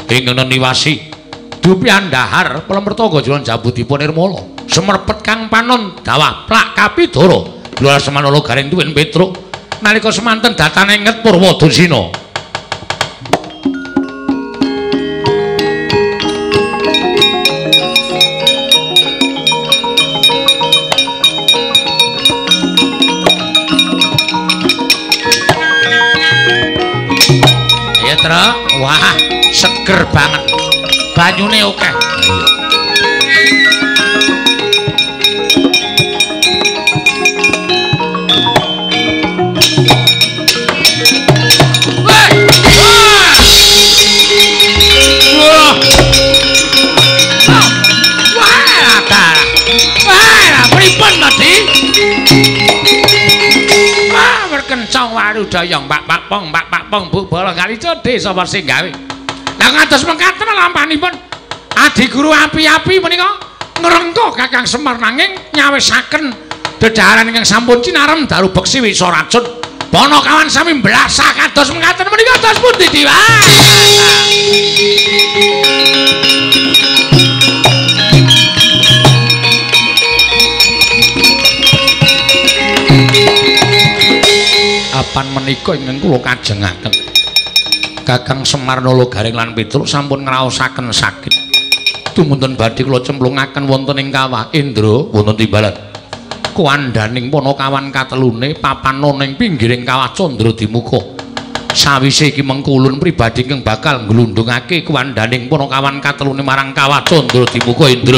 S1: ingkang neniwasi. Dupian dahar palemertangga jiwa jambu dipanirmala semerpet kang panon dawah plak kapidara. Lurah Semar Nala Gareng tuwin Petruk nalika semanten datane nget Purwadasina. Ya, Truk. Wah, seger banget. Banyune akeh. Kencang warudayang pak pak pong pak pak pong bu bolong kali codhe sapa sing gawe. Lah ngantos mekaten lampanipun adi guru api-api menika ngrengka Kakang Semar nanging nyawisaken dedaharan ingkang sampun cinarem daru beksi wisa racun. Panakawan sami mblasah kados mekaten menika dos pundi Dewa? Apan menika ingkang kula kajengaken Kakang Semar Nala Gareng lan Petruk sampun ngraosaken sakit. Tumunten badhe kula cemplungaken wonten ing kawah Indra wonten timbalan. Kuandhaning panakawan katelune papan ing pinggiring kawah Candra Dimuka. Sawise iki mengkulun pribadi ingkang bakal nglundhungake kuandhaning panakawan katelune marang kawah Candra Dimuka Indra.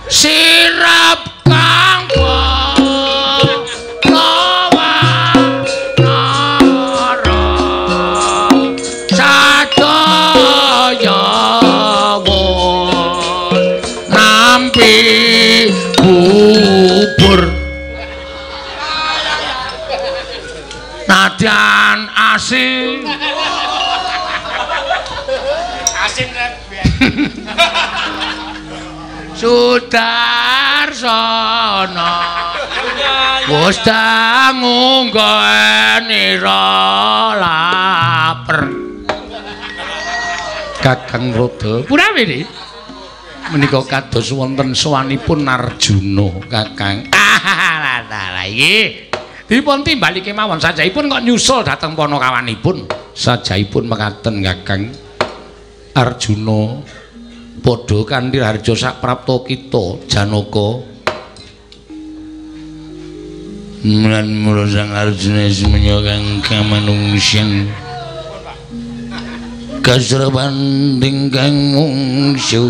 S1: Sirap kang lawa nara sadaya won nampi bubur nadyan asin
S4: asin rebek.
S1: Sudarsono wis dangu nggonira laper. Kakang Rada purawi menika kados wonten sowanipun Arjuna Kakang. Ah, iki dipun timbali kemawon sajaipun kok nyusul dhateng panakawanipun. Sajaipun mekaten Kakang Arjuna padha kanthi harja saprapta kita Janaka.
S4: Lan mula Sang Arjuna semenya kang kamanungsan kasraban ingkang mungsu.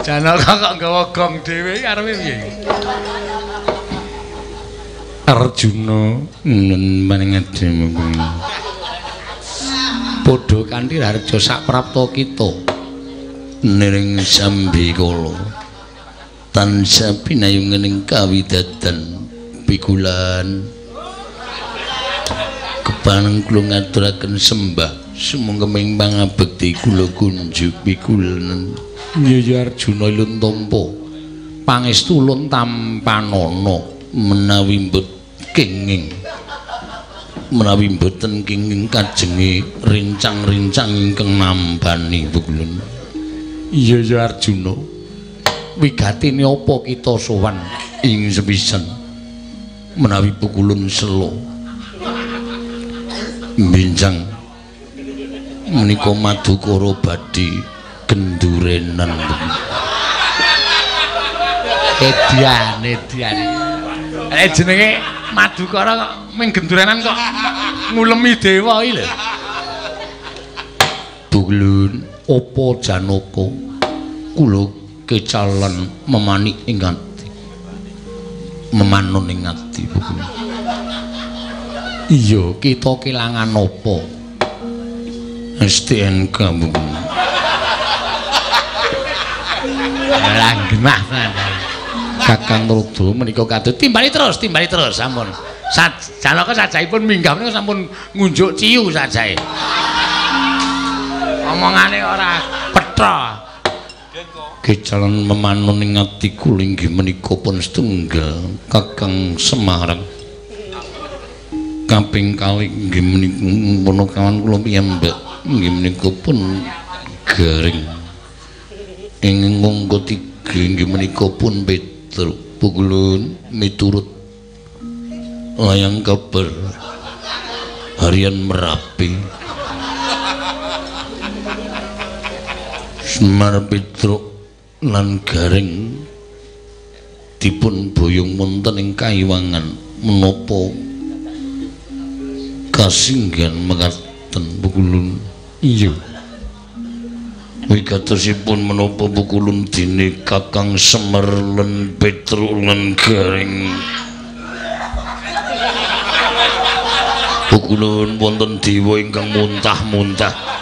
S1: Janaka kok nggawa gong dhewe arepe piye? Arjuna nun panengademu padha kanthi harja saprapta kita
S4: niring sambikala tansah pinayungening kawidadan pikulan kepaneng kula ngaturaken sembah sumangga ing pangabekti kula kunjuk pikulan.
S1: Iya ya Arjuna ilun tampa Pangestu ulun tampanana menawi kenging. Menawi mboten kenging kajenge rincang-rincang ingkang nambani Pukulun. Iya ya Arjuna. Wigatine apa kita sowan ing sepisan menawi Pukulun selo. Benjang menika Madukara badhe gendurenan.
S4: Edian, edian. Jenenge Madukara kok ming gendurenan kok ngulemi dewa iki lho.
S1: Pukulun, apa Janaka? Kula kecalan memanik ing ati. Memanun ing ati Pukulun. Iya, kita kelangan apa? STNK Pukulun.
S4: Lah genah tenan.
S1: Kakang Rudra menika kados
S4: timbali terus sampun. Janaka sajaipun minggah menika sampun ngunjuk ciu sajae. Omongane ora petha.
S1: Kecalan memanun ing ati kula inggih menika pun setunggal Kakang Semar. Kaping kalih inggih menika punakawan kula piyambak inggih menika pun garing. Ing angka tiga inggih menika pun Petruk Pukulun miturut layang kabar harian Merapi. Semar Petruk lan Gareng dipun boyong wonten ing Kaiwangan menapa kasinggihan mekaten Pukulun. Iya. Wigatosipun menapa Pukulun dene Kakang Semar lan Petruk lan Gareng. Pukulun wonten dewa ingkang muntah-muntah.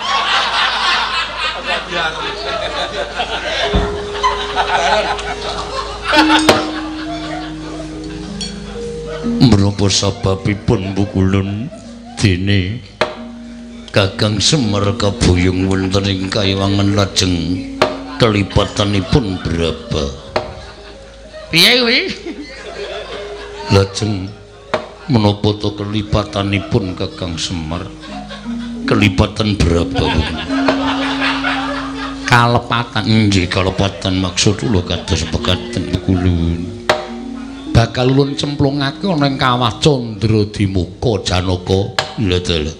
S1: Menapa sababipun Pukulun dene Kakang Semar kaboyong wonten ing Kaiwangan lajeng kelipatanipun berapa?
S4: Piye kuwi?
S1: Lajeng menapa to kelipatanipun Kakang Semar? Kelipatan berapa? Kalepatan. Nggih, kalepatan maksud kula kados pekaten Pukulun. Bakal ulun cemplungake ana ing kawah Candradimuka Janaka. Lha dalah.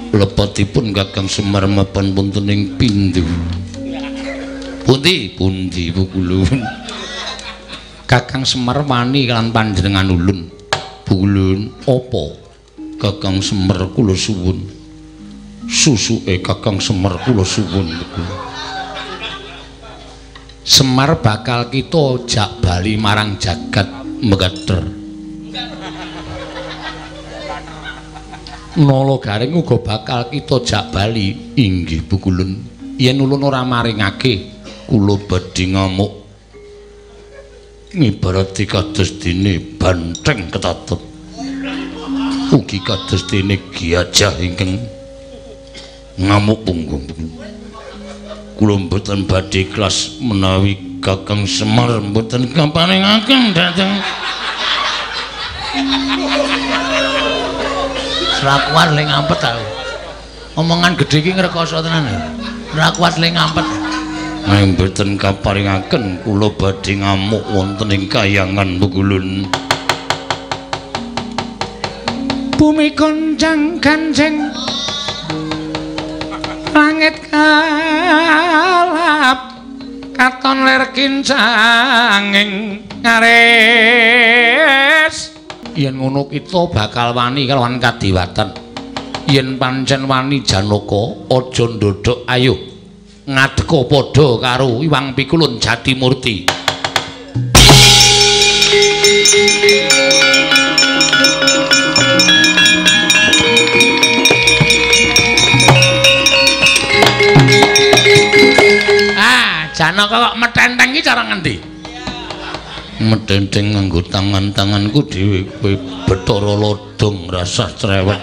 S1: Lepatipun Kakang Semar mapan wonten ing pindhu. Pundi? Pundi Pukulun? Kakang Semar wani lan panjenengan ulun. Pukulun, apa? Kakang Semar kula suwun. Susuke Kakang Semar kula suwun. Semar bakal kita jak bali marang jagat Mekater. Nala Garing uga bakal kita jak bali. Inggih Pukulun. Yen ulun ora maringake kula badhe ngamuk. Ngibarati kados dene banteng ketatep. Ugi kados dene gajah ingkang ngamuk punggung. Kula mboten badhe ikhlas menawi Kakang Semar mboten kaparingaken dhateng.
S4: Ora kuat le ngampet aku. Omongan gedhe iki ngrekoso tenan. Ora kuat le ngampet.
S1: Nek mboten kaparingaken kula badhe ngamuk wonten ing kayangan Pukulun.
S4: Bumi goncang ganjeng langit kalap katon lir kincanging ngaris.
S1: Yen ngono kita bakal wani kalawan kadiwatan. Yen pancen wani Janaka aja ndodhok, ayo ngadeka padha karo Iwang Pikulun Jatimurti.
S4: Ah, Janaka kok metenteng iki cara ngendi?
S1: Metenteng nganggo tangan-tanganku dhewe kowe Bathara Lodong rasah cerewet.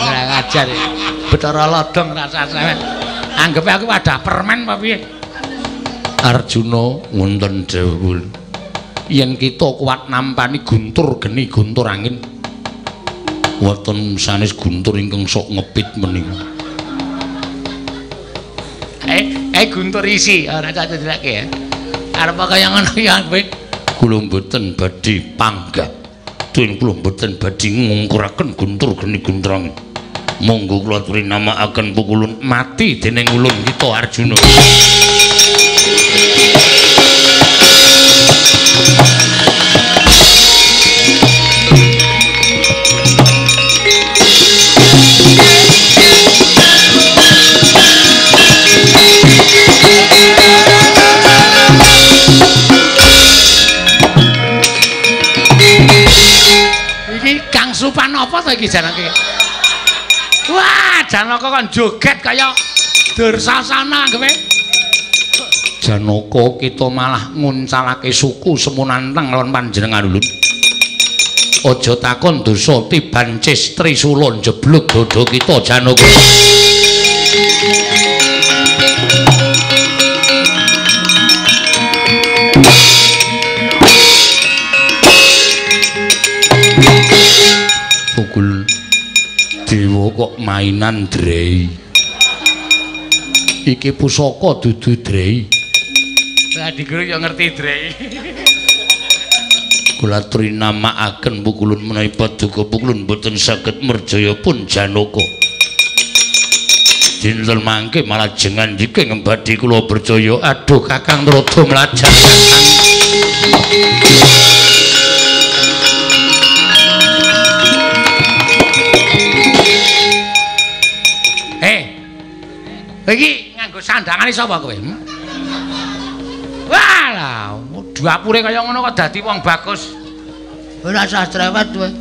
S4: Ora ngajar. Bathara Lodong rasah cerewet. Anggepe aku wadah permen apa piye?
S1: Arjuna wonten dawuh yen kita kuat nampani guntur geni guntur angin wonten sanes guntur ingkang sok ngepit menika.
S4: Guntur isi ora tak ceritake ya. Arep kaya ngono ya kowe.
S1: Kula mboten badhe panggah. Tuwin kula mboten badhe ngungkuraken guntur geni guntur angin. Monggo kula aturi namakaken pukulun mati dening ulun kita Arjuna.
S4: Iki Kang Supan apa to iki janake? Wah, Janaka kon joget kaya Dursasana kowe.
S1: Janaka kita malah nguncalake suku semunantang lawan panjenengan ulun. Aja takon dosa tiban cis trisula njeblug dada kita Janaka. Pukul dewa kok mainan drei. Iki pusaka dudu drei.
S4: Lah diguru yo ngerti drei.
S1: Kula aturi namakaken pukulun menawi paduka pukulun boten saged merjaya pun Janaka. Dinten mangke malah jengan dike ngembadi kula percaya. Aduh Kakang rada mlajak Kakang.
S4: Iki nganggo sandangane sapa kowe? Wah lah, dapure kaya ngono kok dadi wong bagus. Ora usah cerewet kowe.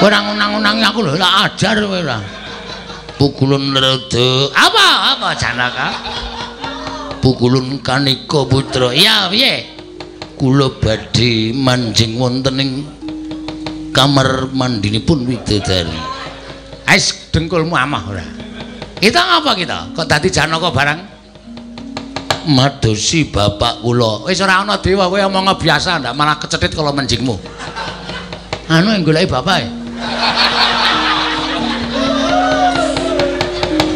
S4: Ora ngunang-unangi aku lho, tak ajar kowe ora.
S1: Pukulun rada.
S4: Apa? Apa Janaka?
S1: Pukulun Kanika putra.
S4: Iya, piye?
S1: Kula badhe manjing wonten ing kamar mandinipun widodari.
S4: Ais dengkulmu amah ora. Kita ngapa kita? Kok dadi Janaka barang?
S1: Madosi bapak kula.
S4: Wis ora ana dewa kowe omong biasa ndak malah kecethit kala menjingmu. Anu yang goleki bapake.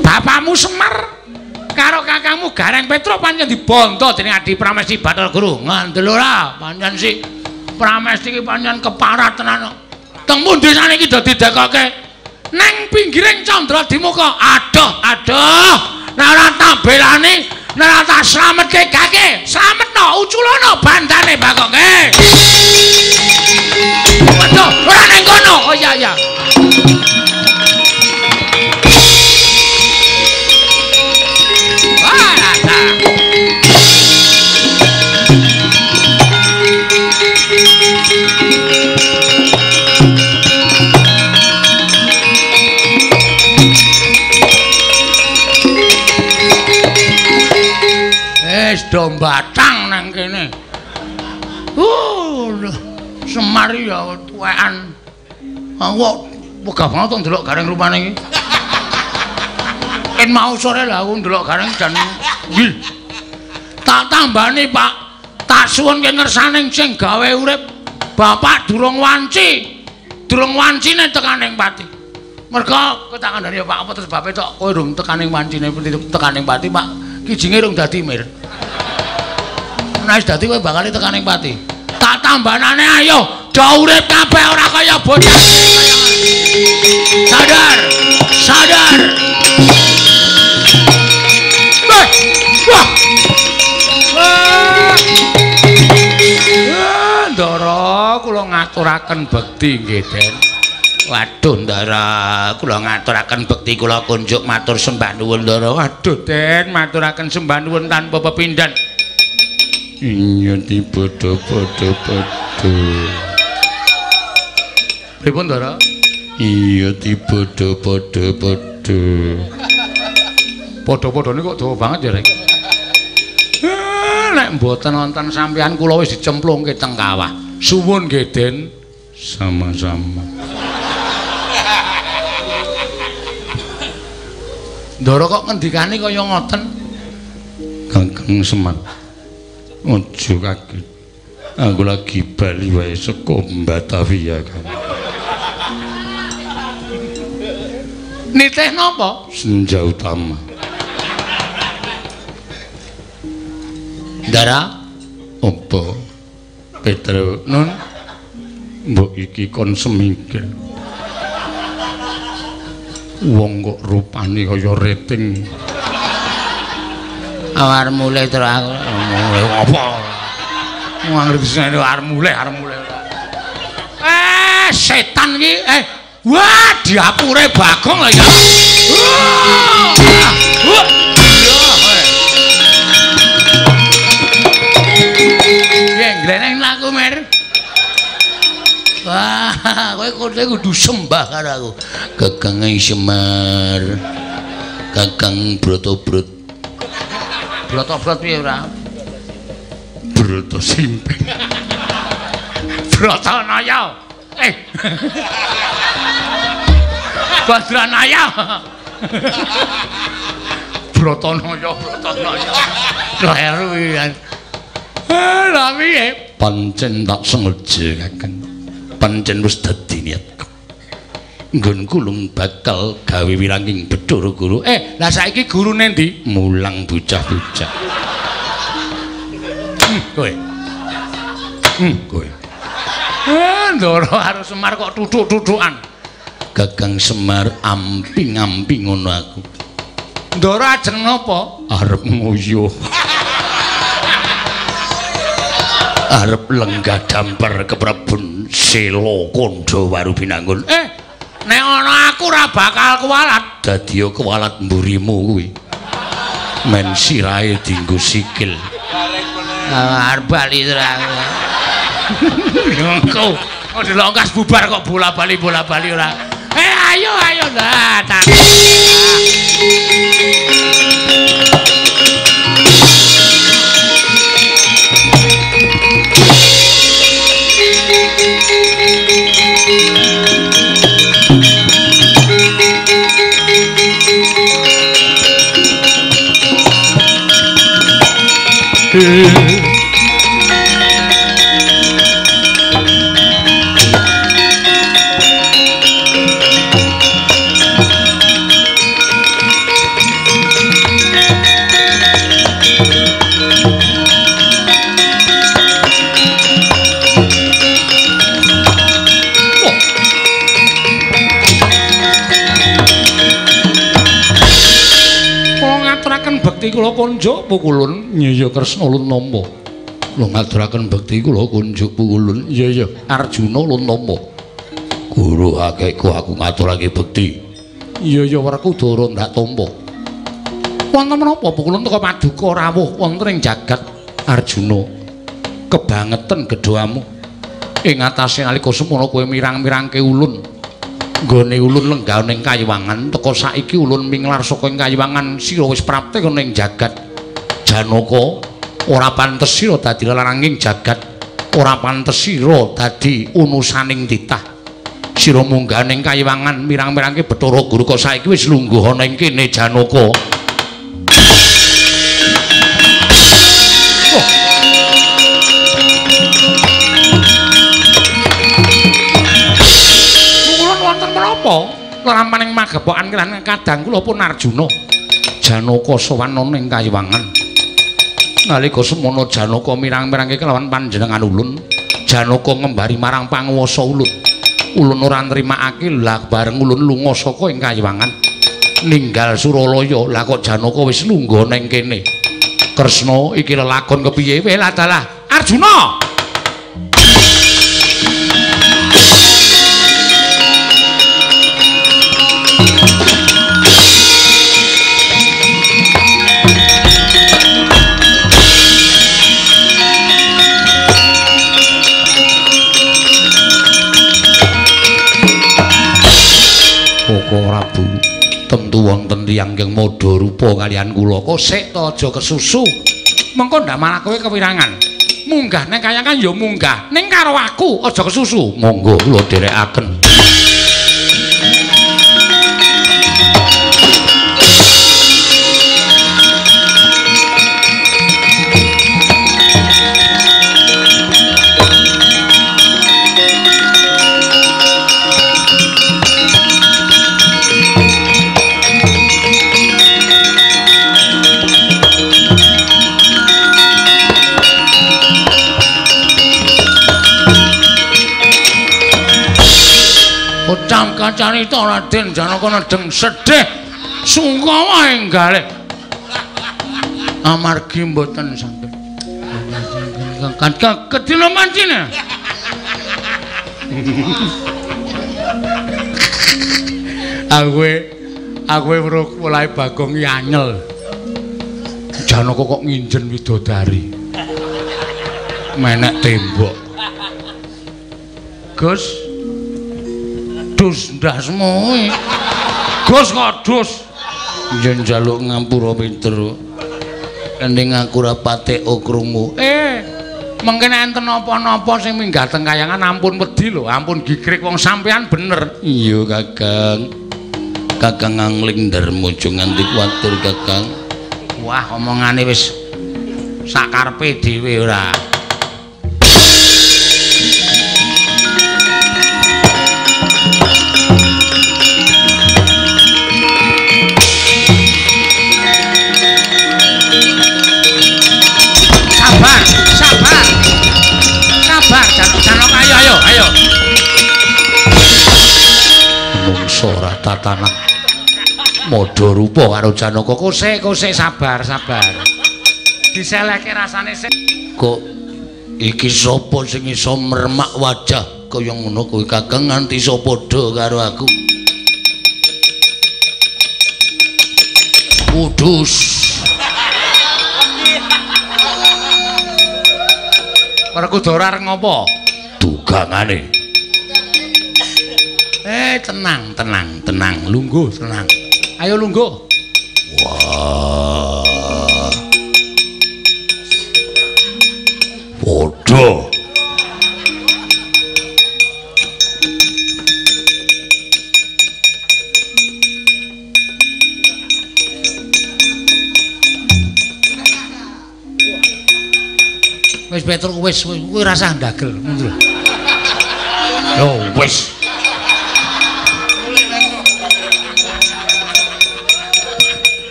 S4: Bapakmu Semar karo kakangmu Gareng Petruk pancen dibondo dening Adi Pramesti Bathara Guru. Ngandel ora pancen si Pramesti iki pancen keparat tenan. Teng pundi saniki do didekoke? Neng pinggiring Candra Dimuka. Aduh, aduh. Nek ora tak belani, nek ora tak slametke gake, slametno uculono bandane Bagong. Waduh, ora neng kono. Oh iya iya. Wah, rata. Wis do mbatang nang kene. Semar ya tuwekan. Aku kok wegah banget to ndelok Gareng rupane iki. Yen mau sore lah aku ndelok Gareng jan wil. Tak tambani, Pak. Tak suwunke ngersaning sing gawe urip. Bapak durung wanci. Durung wancine tekaning pati. Merga kowe tak kandhani ya Pak, apa terus bape tok kowe durung tekaning wancine tekaning pati, Pak. Kijinge rung dadi mir. Nek wis dadi kowe bakal tekaning pati. Tak tambanane ayo, do urip kabeh ora kaya bocah kaya. Sadar, sadar. Wah. Wah. Wah. Ndara kula ngaturaken bekti nggih, Den. Waduh, Ndara, kula ngaturaken bekti kula kunjuk matur sembah nuwun, Ndara. Waduh, Den, maturaken sembah nuwun tanpa pepindhan.
S1: Iya dipadha-padha-padha.
S4: Pripun, Ndara?
S1: Iya dipadha-padha-padha.
S4: Padha-padhane kok dawa banget ya, Rek. Nek mboten wonten sampeyan kula wis dicemplungke teng kawah. Suwun nggih, Den.
S1: Sama-sama.
S4: Ndara kok ngendikane kaya ngoten?
S1: Kakang Kakang Semar. Aja kaget. Aku lagi bali wae saka Batavia kan.
S4: Nitih napa?
S1: Senja utama.
S4: Ndara,
S1: apa? Petro, Nun. Mbok iki kon semingkir. Wong kok rupane kaya rating.
S4: Arep mulih terus aku.
S1: Mulih apa? Wong anggere disene arep mulih, arep mulih.
S4: Setan iki. Wah, diapure Bagong lho ya. Wah. Gleneng laku mer. Wah, kowe kudu sembah karo aku. Kakang Semar. Kakang Brotobrot. Brotobrot piye ora?
S1: Broto simping.
S4: Brotonaya. Badranaya.
S1: Brotonaya, Brotonaya.
S4: Kleru iki. Lah piye?
S1: Pancen tak sengaja Kakang. Pancen wis dadi niatku. Nggonku lung bakal gawe wiranging Bathara Guru.
S4: Lah saiki gurune ndi?
S1: Mulang bocah-bocah.
S4: Kowe.
S1: Kowe.
S4: Ndara karo Semar kok tuthuk-tuthukan.
S1: Kakang Semar amping-amping ngono aku.
S4: Ndara ajeng napa?
S1: Arep nguyuh. Arep lenggah damper keprabon Sela Kandha Warubinangun.
S4: Nek ana aku ora bakal kuwalat.
S1: Dadi ya kuwalat mburimu kuwi. Men sirahe dienggo sikil.
S4: Arep bali terang. Engko kok dilongkas bubar kok bola-bali bola-bali ora. Ayo ayo lah tak.
S1: Bekti kula kunjuk pukulun iya Kresna ulun nampa. Kula ngaturaken bekti kula kunjuk pukulun iya Arjuna ulun nampa. Guru akehku aku ngaturake bekti. Iya Werkudara ndak tampa. Wonten menapa pukulun teka paduka rawuh wonten ing jagat Arjuna. Kebangeten gedhamu ing atase nalika semono kowe mirang-mirangke ulun. Nggone ulun lenggah ning kayiwangan teka saiki ulun minglar saka ing kayiwangan sira wis prapte ana ing jagat Janaka. Ora pantes sira dadi lelaranging jagat, ora pantes sira dadi unusaning titah. Sira munggah ning kayiwangan mirang-mirangke Bathara Guru kok saiki wis lungguh ana ing kene Janaka. Lelampaning magepokan lan kadang kula pun Arjuna. Janaka sowan ana ing kayiwangan. Nalika semono Janaka mirang-mirangke kelawan panjenengan ulun, Janaka ngembari marang panguwasa ulun. Ulun ora nrimakake lah bareng ulun lunga saka ing kayiwangan ninggal Suralaya. Lah kok Janaka wis lungguh ning kene. Kresna iki lelakon kepiye? Weh dalah Arjuna. Koko Prabu, tentu wonten tiyang ingkang madha rupa kaliyan kula. Kok sik to aja kesusu. Mengko ndak malah kowe kewirangan. Munggah ning kayangan ya munggah, ning karo aku aja kesusu. Monggo kula dherekaken. Kacarita Raden Janaka nedeng sedih sungkawa ing galih. Amargi mboten saged. Kedina mancine. Aku weruh polahe Bagong iki anyel. Janaka kok nginjen widodari. Menek tembok. Gus. Dus ndasmu. Gus kok dus. Yen njaluk ngampura pinter. Ending aku ora patek krungu. Mengkene enten napa-napa sing minggah teng kayangan ampun wedi lho, ampun gigrik wong sampean bener. Iya, Kakang. Kakang Angling Darma aja nganti kuwatir, Kakang. Wah, omongane wis sakarepe dhewe ora. Sabar, sabar. Sabar, Janaka, ayo, ayo, ayo. Mungso ora tatanan. Madha rupa karo Janaka. Kosek, kosek, sabar, sabar. Diselehke rasane sik. Kok iki sapa sing iso mermak wajah kaya ngono kuwi Kakang nganti iso padha karo aku. Kudus. Werkudara arep ngopo? Dugangane. Tenang, tenang, tenang. Lungguh, tenang. Ayo lungguh. Wah. Padha. Wis Petruk wis kuwi rasah ndagel mundur. Yo wis.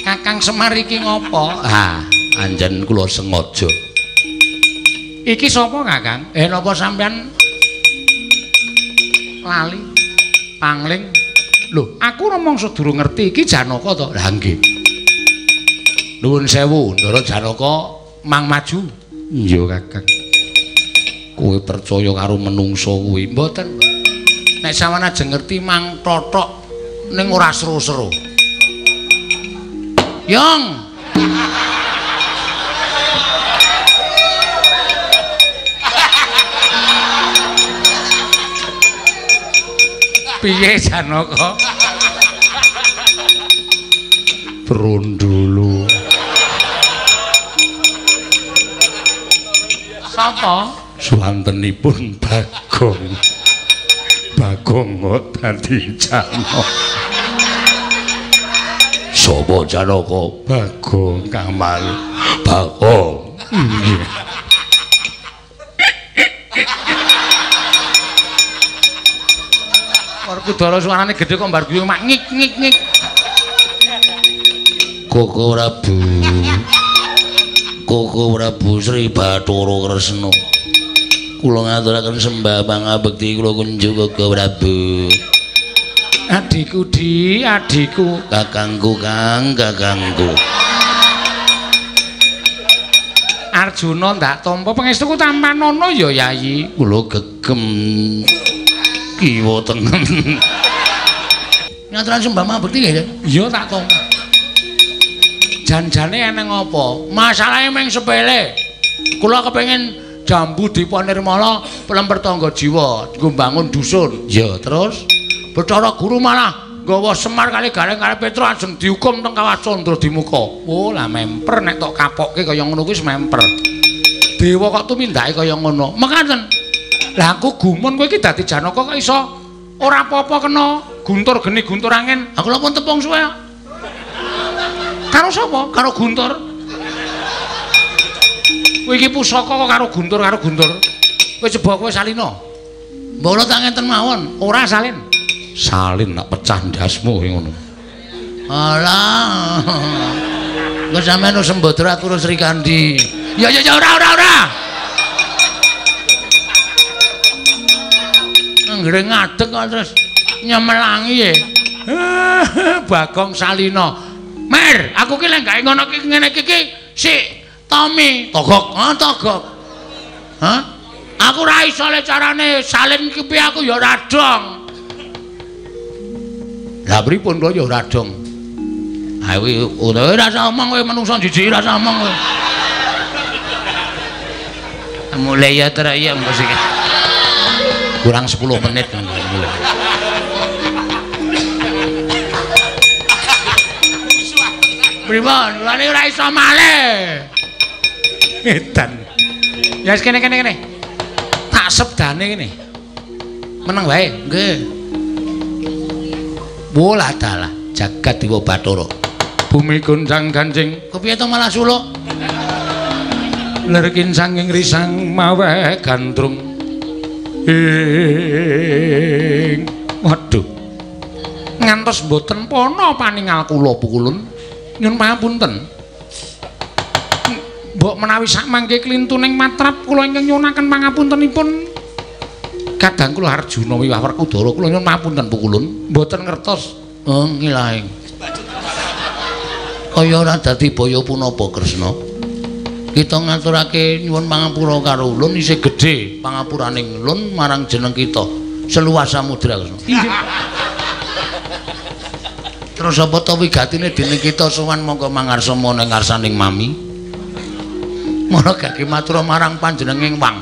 S1: Kakang Semar iki ngopo? Ha, anjen kula sengaja. Iki sapa, Kakang? Napa sampean lali pangling? Lho, aku rumangsa durung ngerti iki Janaka to. Lah nggih. Nuwun sewu, Ndara Janaka mang maju. Iya, Kakang. Kowe percaya karo menungso kuwi? Mboten. Nek sampean ajeng ngerti mang tothok ning ora seru-seru. Yong. Piye Janaka? Brondolo. Sapa? Suwantenipun Bagong. Bagong kok dadi Janaka. Sapa Janaka? Bagong Kamal. Bagong. Nggih. Werkudara suarane gedhe kok mbar guyu mak ngik ngik ngik. Koko Prabu. Koko Prabu Sri Bathara Kresna. Kula ngaturaken sembah pangabekti kula kunjuk Koko Prabu. Adikku di, adikku, kakangku kang, kakangku. Arjuna ndak tampa pangestuku tampanono ya Yayi. Kula gegem kiwa tengen. Ngaturaken sembah pangabekti nggih? Iya tak tampa. Janjane eneng apa? Masalahe mung sepele. Kula kepengin jambu Dipa Nirmala plemper tangga jiwa nggo mbangun dusun. Ya, terus Bathara Guru malah nggawa Semar kali Gareng kali Petruk ajeng dihukum teng Kawah Candra Dimuka. Oh, lah memper nek tok kapokke kaya ngono kuwi wis memper. Dewa kok tumindake kaya ngono. Mekaten. Lah aku gumun kowe iki dadi Janaka kok iso ora apa-apa kena guntur geni guntur angin. Aku lha pun tepung suwe. Karo sapa? Karo Guntur. Kowe iki pusaka kok karo Guntur karo Guntur. Kowe coba kowe salina. Mbok tak ngenten mawon, ora salin. Salin nak pecah ndasmu kowe ngono. Alah. Engko sampean wis sembodra aku Sri Kandi. Ya ya ya ora ora ora. Anggere ngadeg kok terus nyemelangi e. Bagong Salina. Mer, aku ki lek gawe ngono ki ngene iki ki si Tommy togok, ha togok. Hah? Aku ora iso le carane salin ki piye aku ya ora dong. Lah pripun kula ya ora dong. Ha kuwi ora usah omong kowe menungso jijik ora usah omong kowe.
S4: Mulai ya tra ya engko sik.
S1: Kurang 10 menit mulai. Pripun? Lane ora iso malih. Edan. Ya wis kene kene kene. Tak sebdane kene. Meneng wae. Nggih. Wolah dalah jagat dewa Bathara. Bumi goncang ganjing. Kepiye to malah suluk? Lerkin sanging risang maweh gandrung. Ing waduh. Ngantos mboten pana paningal kula pukulun. Nyun pangapunten. Mbok menawi sakmangke klintuning matrap kula ingkang nyuwunaken pangapuntenipun. Kadang kula Arjuna wiwah Werkudara kula nyuwun pangapunten pukulun. Mboten ngertos.
S4: Oh ngilaing. Kaya ora dadi baya punapa Kresna. Kita ngaturake nyuwun pangapura karo ulun isih gedhe pangapuraning ulun marang jeneng kita seluas samudra Kresna. Terus apa to wigatine dening kita sowan monggo mangarsa ning ngarsaning mami. Mara gage matur marang panjenenging wang.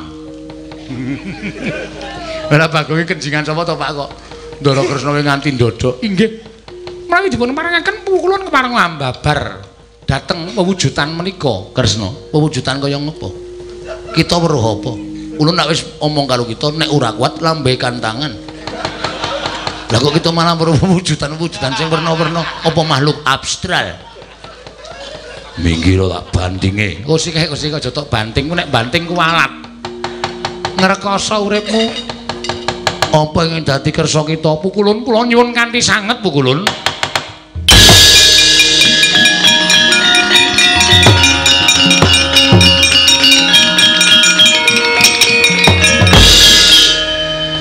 S1: Lah Bagonge kenjingan sapa to Pak kok Ndara Kresna nganti ndodhok. Inggih. Menawi dipun parengaken pukulun kepareng ambabar dhateng pewujudan menika
S4: Kresna. Pewujudan kaya ngopo? Kita weruh apa? Ulun nek wis omong karo kita nek ora kuat lambaikan tangan. Lah kok kita malah weruh pewujudan-pewujudan sing werna-werna apa makhluk abstral.
S1: Minggir tak bantinge. Oh sik sik aja tok banting ku nek banting kuwalat. Ngrekoso uripmu. Apa ingin dadi kersa kita pukulun kula nyuwun kanthi sanget pukulun.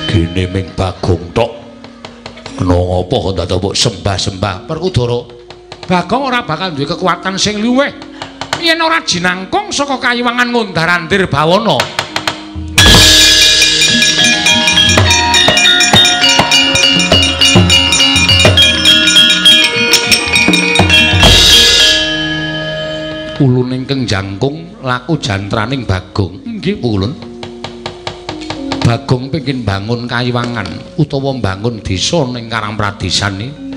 S1: Gene ming Bagong tok. Kena ngopo kok dadak mbok sembah-sembah Werkudara. Bagong ora bakal duwe kekuatan sing luwih yen ora jinangkung saka kayiwangan ngundar-andir bawana. Ulun ingkang jangkung laku jantraning Bagong. Inggih ulun. Bagong pengin bangun kayiwangan utawa mbangun desa ning Karangpradesane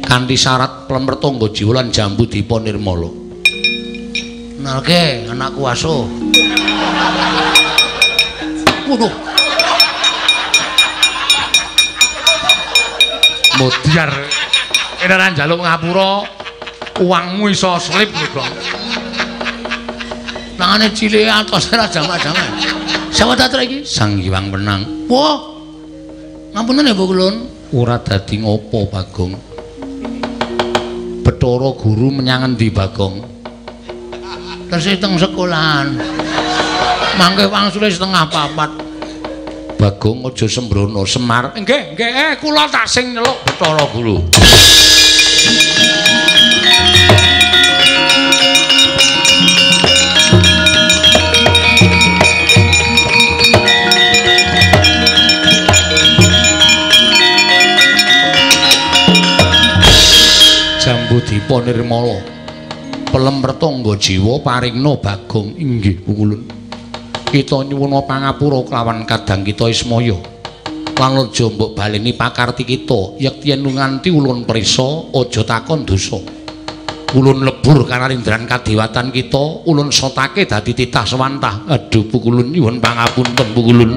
S1: kanthi syarat plemer tangga jiwa lan jambu dipa nirmala.
S4: Nalke anakku aso.
S1: Waduh. Modiar. Nek ora njaluk ngapura uangmu iso slip lho, Bang.
S4: Tangane cilik atos ora jamak-jamak. Sapa ta iki?
S1: Sang Hyang Wenang.
S4: Wah. Ngapunten ya, Bu Kulun.
S1: Ora dadi ngopo, Bagong. Bathara Guru menyang endi, Bagong?
S4: Tesih teng sekolahan. Mangke wangsule 3:30.
S1: Bagong aja sembrono, Semar. Nggih, nggih, kula tak sing nyeluk Bathara Guru. Jambu Dipa Nirmala pelem retangga jiwa paringna Bagong. Inggih pukulun. Kita nyuwuna pangapura kelawan kadang kita Ismaya lan aja mbok baleni pakarti kita yekti yen nganti ulun prisa aja takon dosa. Ulun lebur kanalindran kadewatan kita, ulun sotake dadi titah sewantah. Aduh pukulun nyuwun pangapunten pukulun.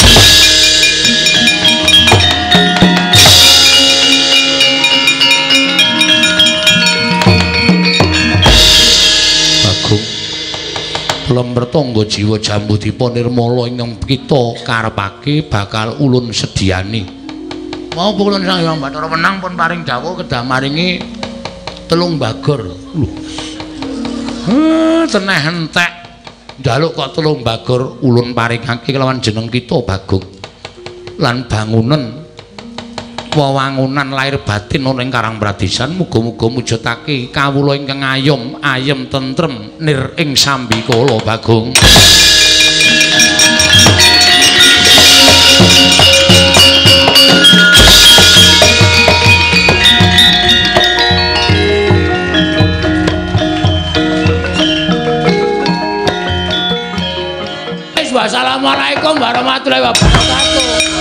S1: Lember tangga jiwa Jambu Dipa Nirmala ingkang kita karepake bakal ulun sediani.
S4: Mau pukulun Sang Hyang Bathara Wenang pun paring dawuh kedah maringi 3 bagor.
S1: Lho. Teneh entek. Njaluk kok 3 bagor ulun paringake kelawan jeneng kita Bagong. Lan bangunan Wewangunan lahir batin ana ing Karang Pradesan muga-muga mujudake kawula ingkang ayom ayem tentrem nir ing sambikala Bagong.
S4: Wassalamualaikum warahmatullahi wabarakatuh.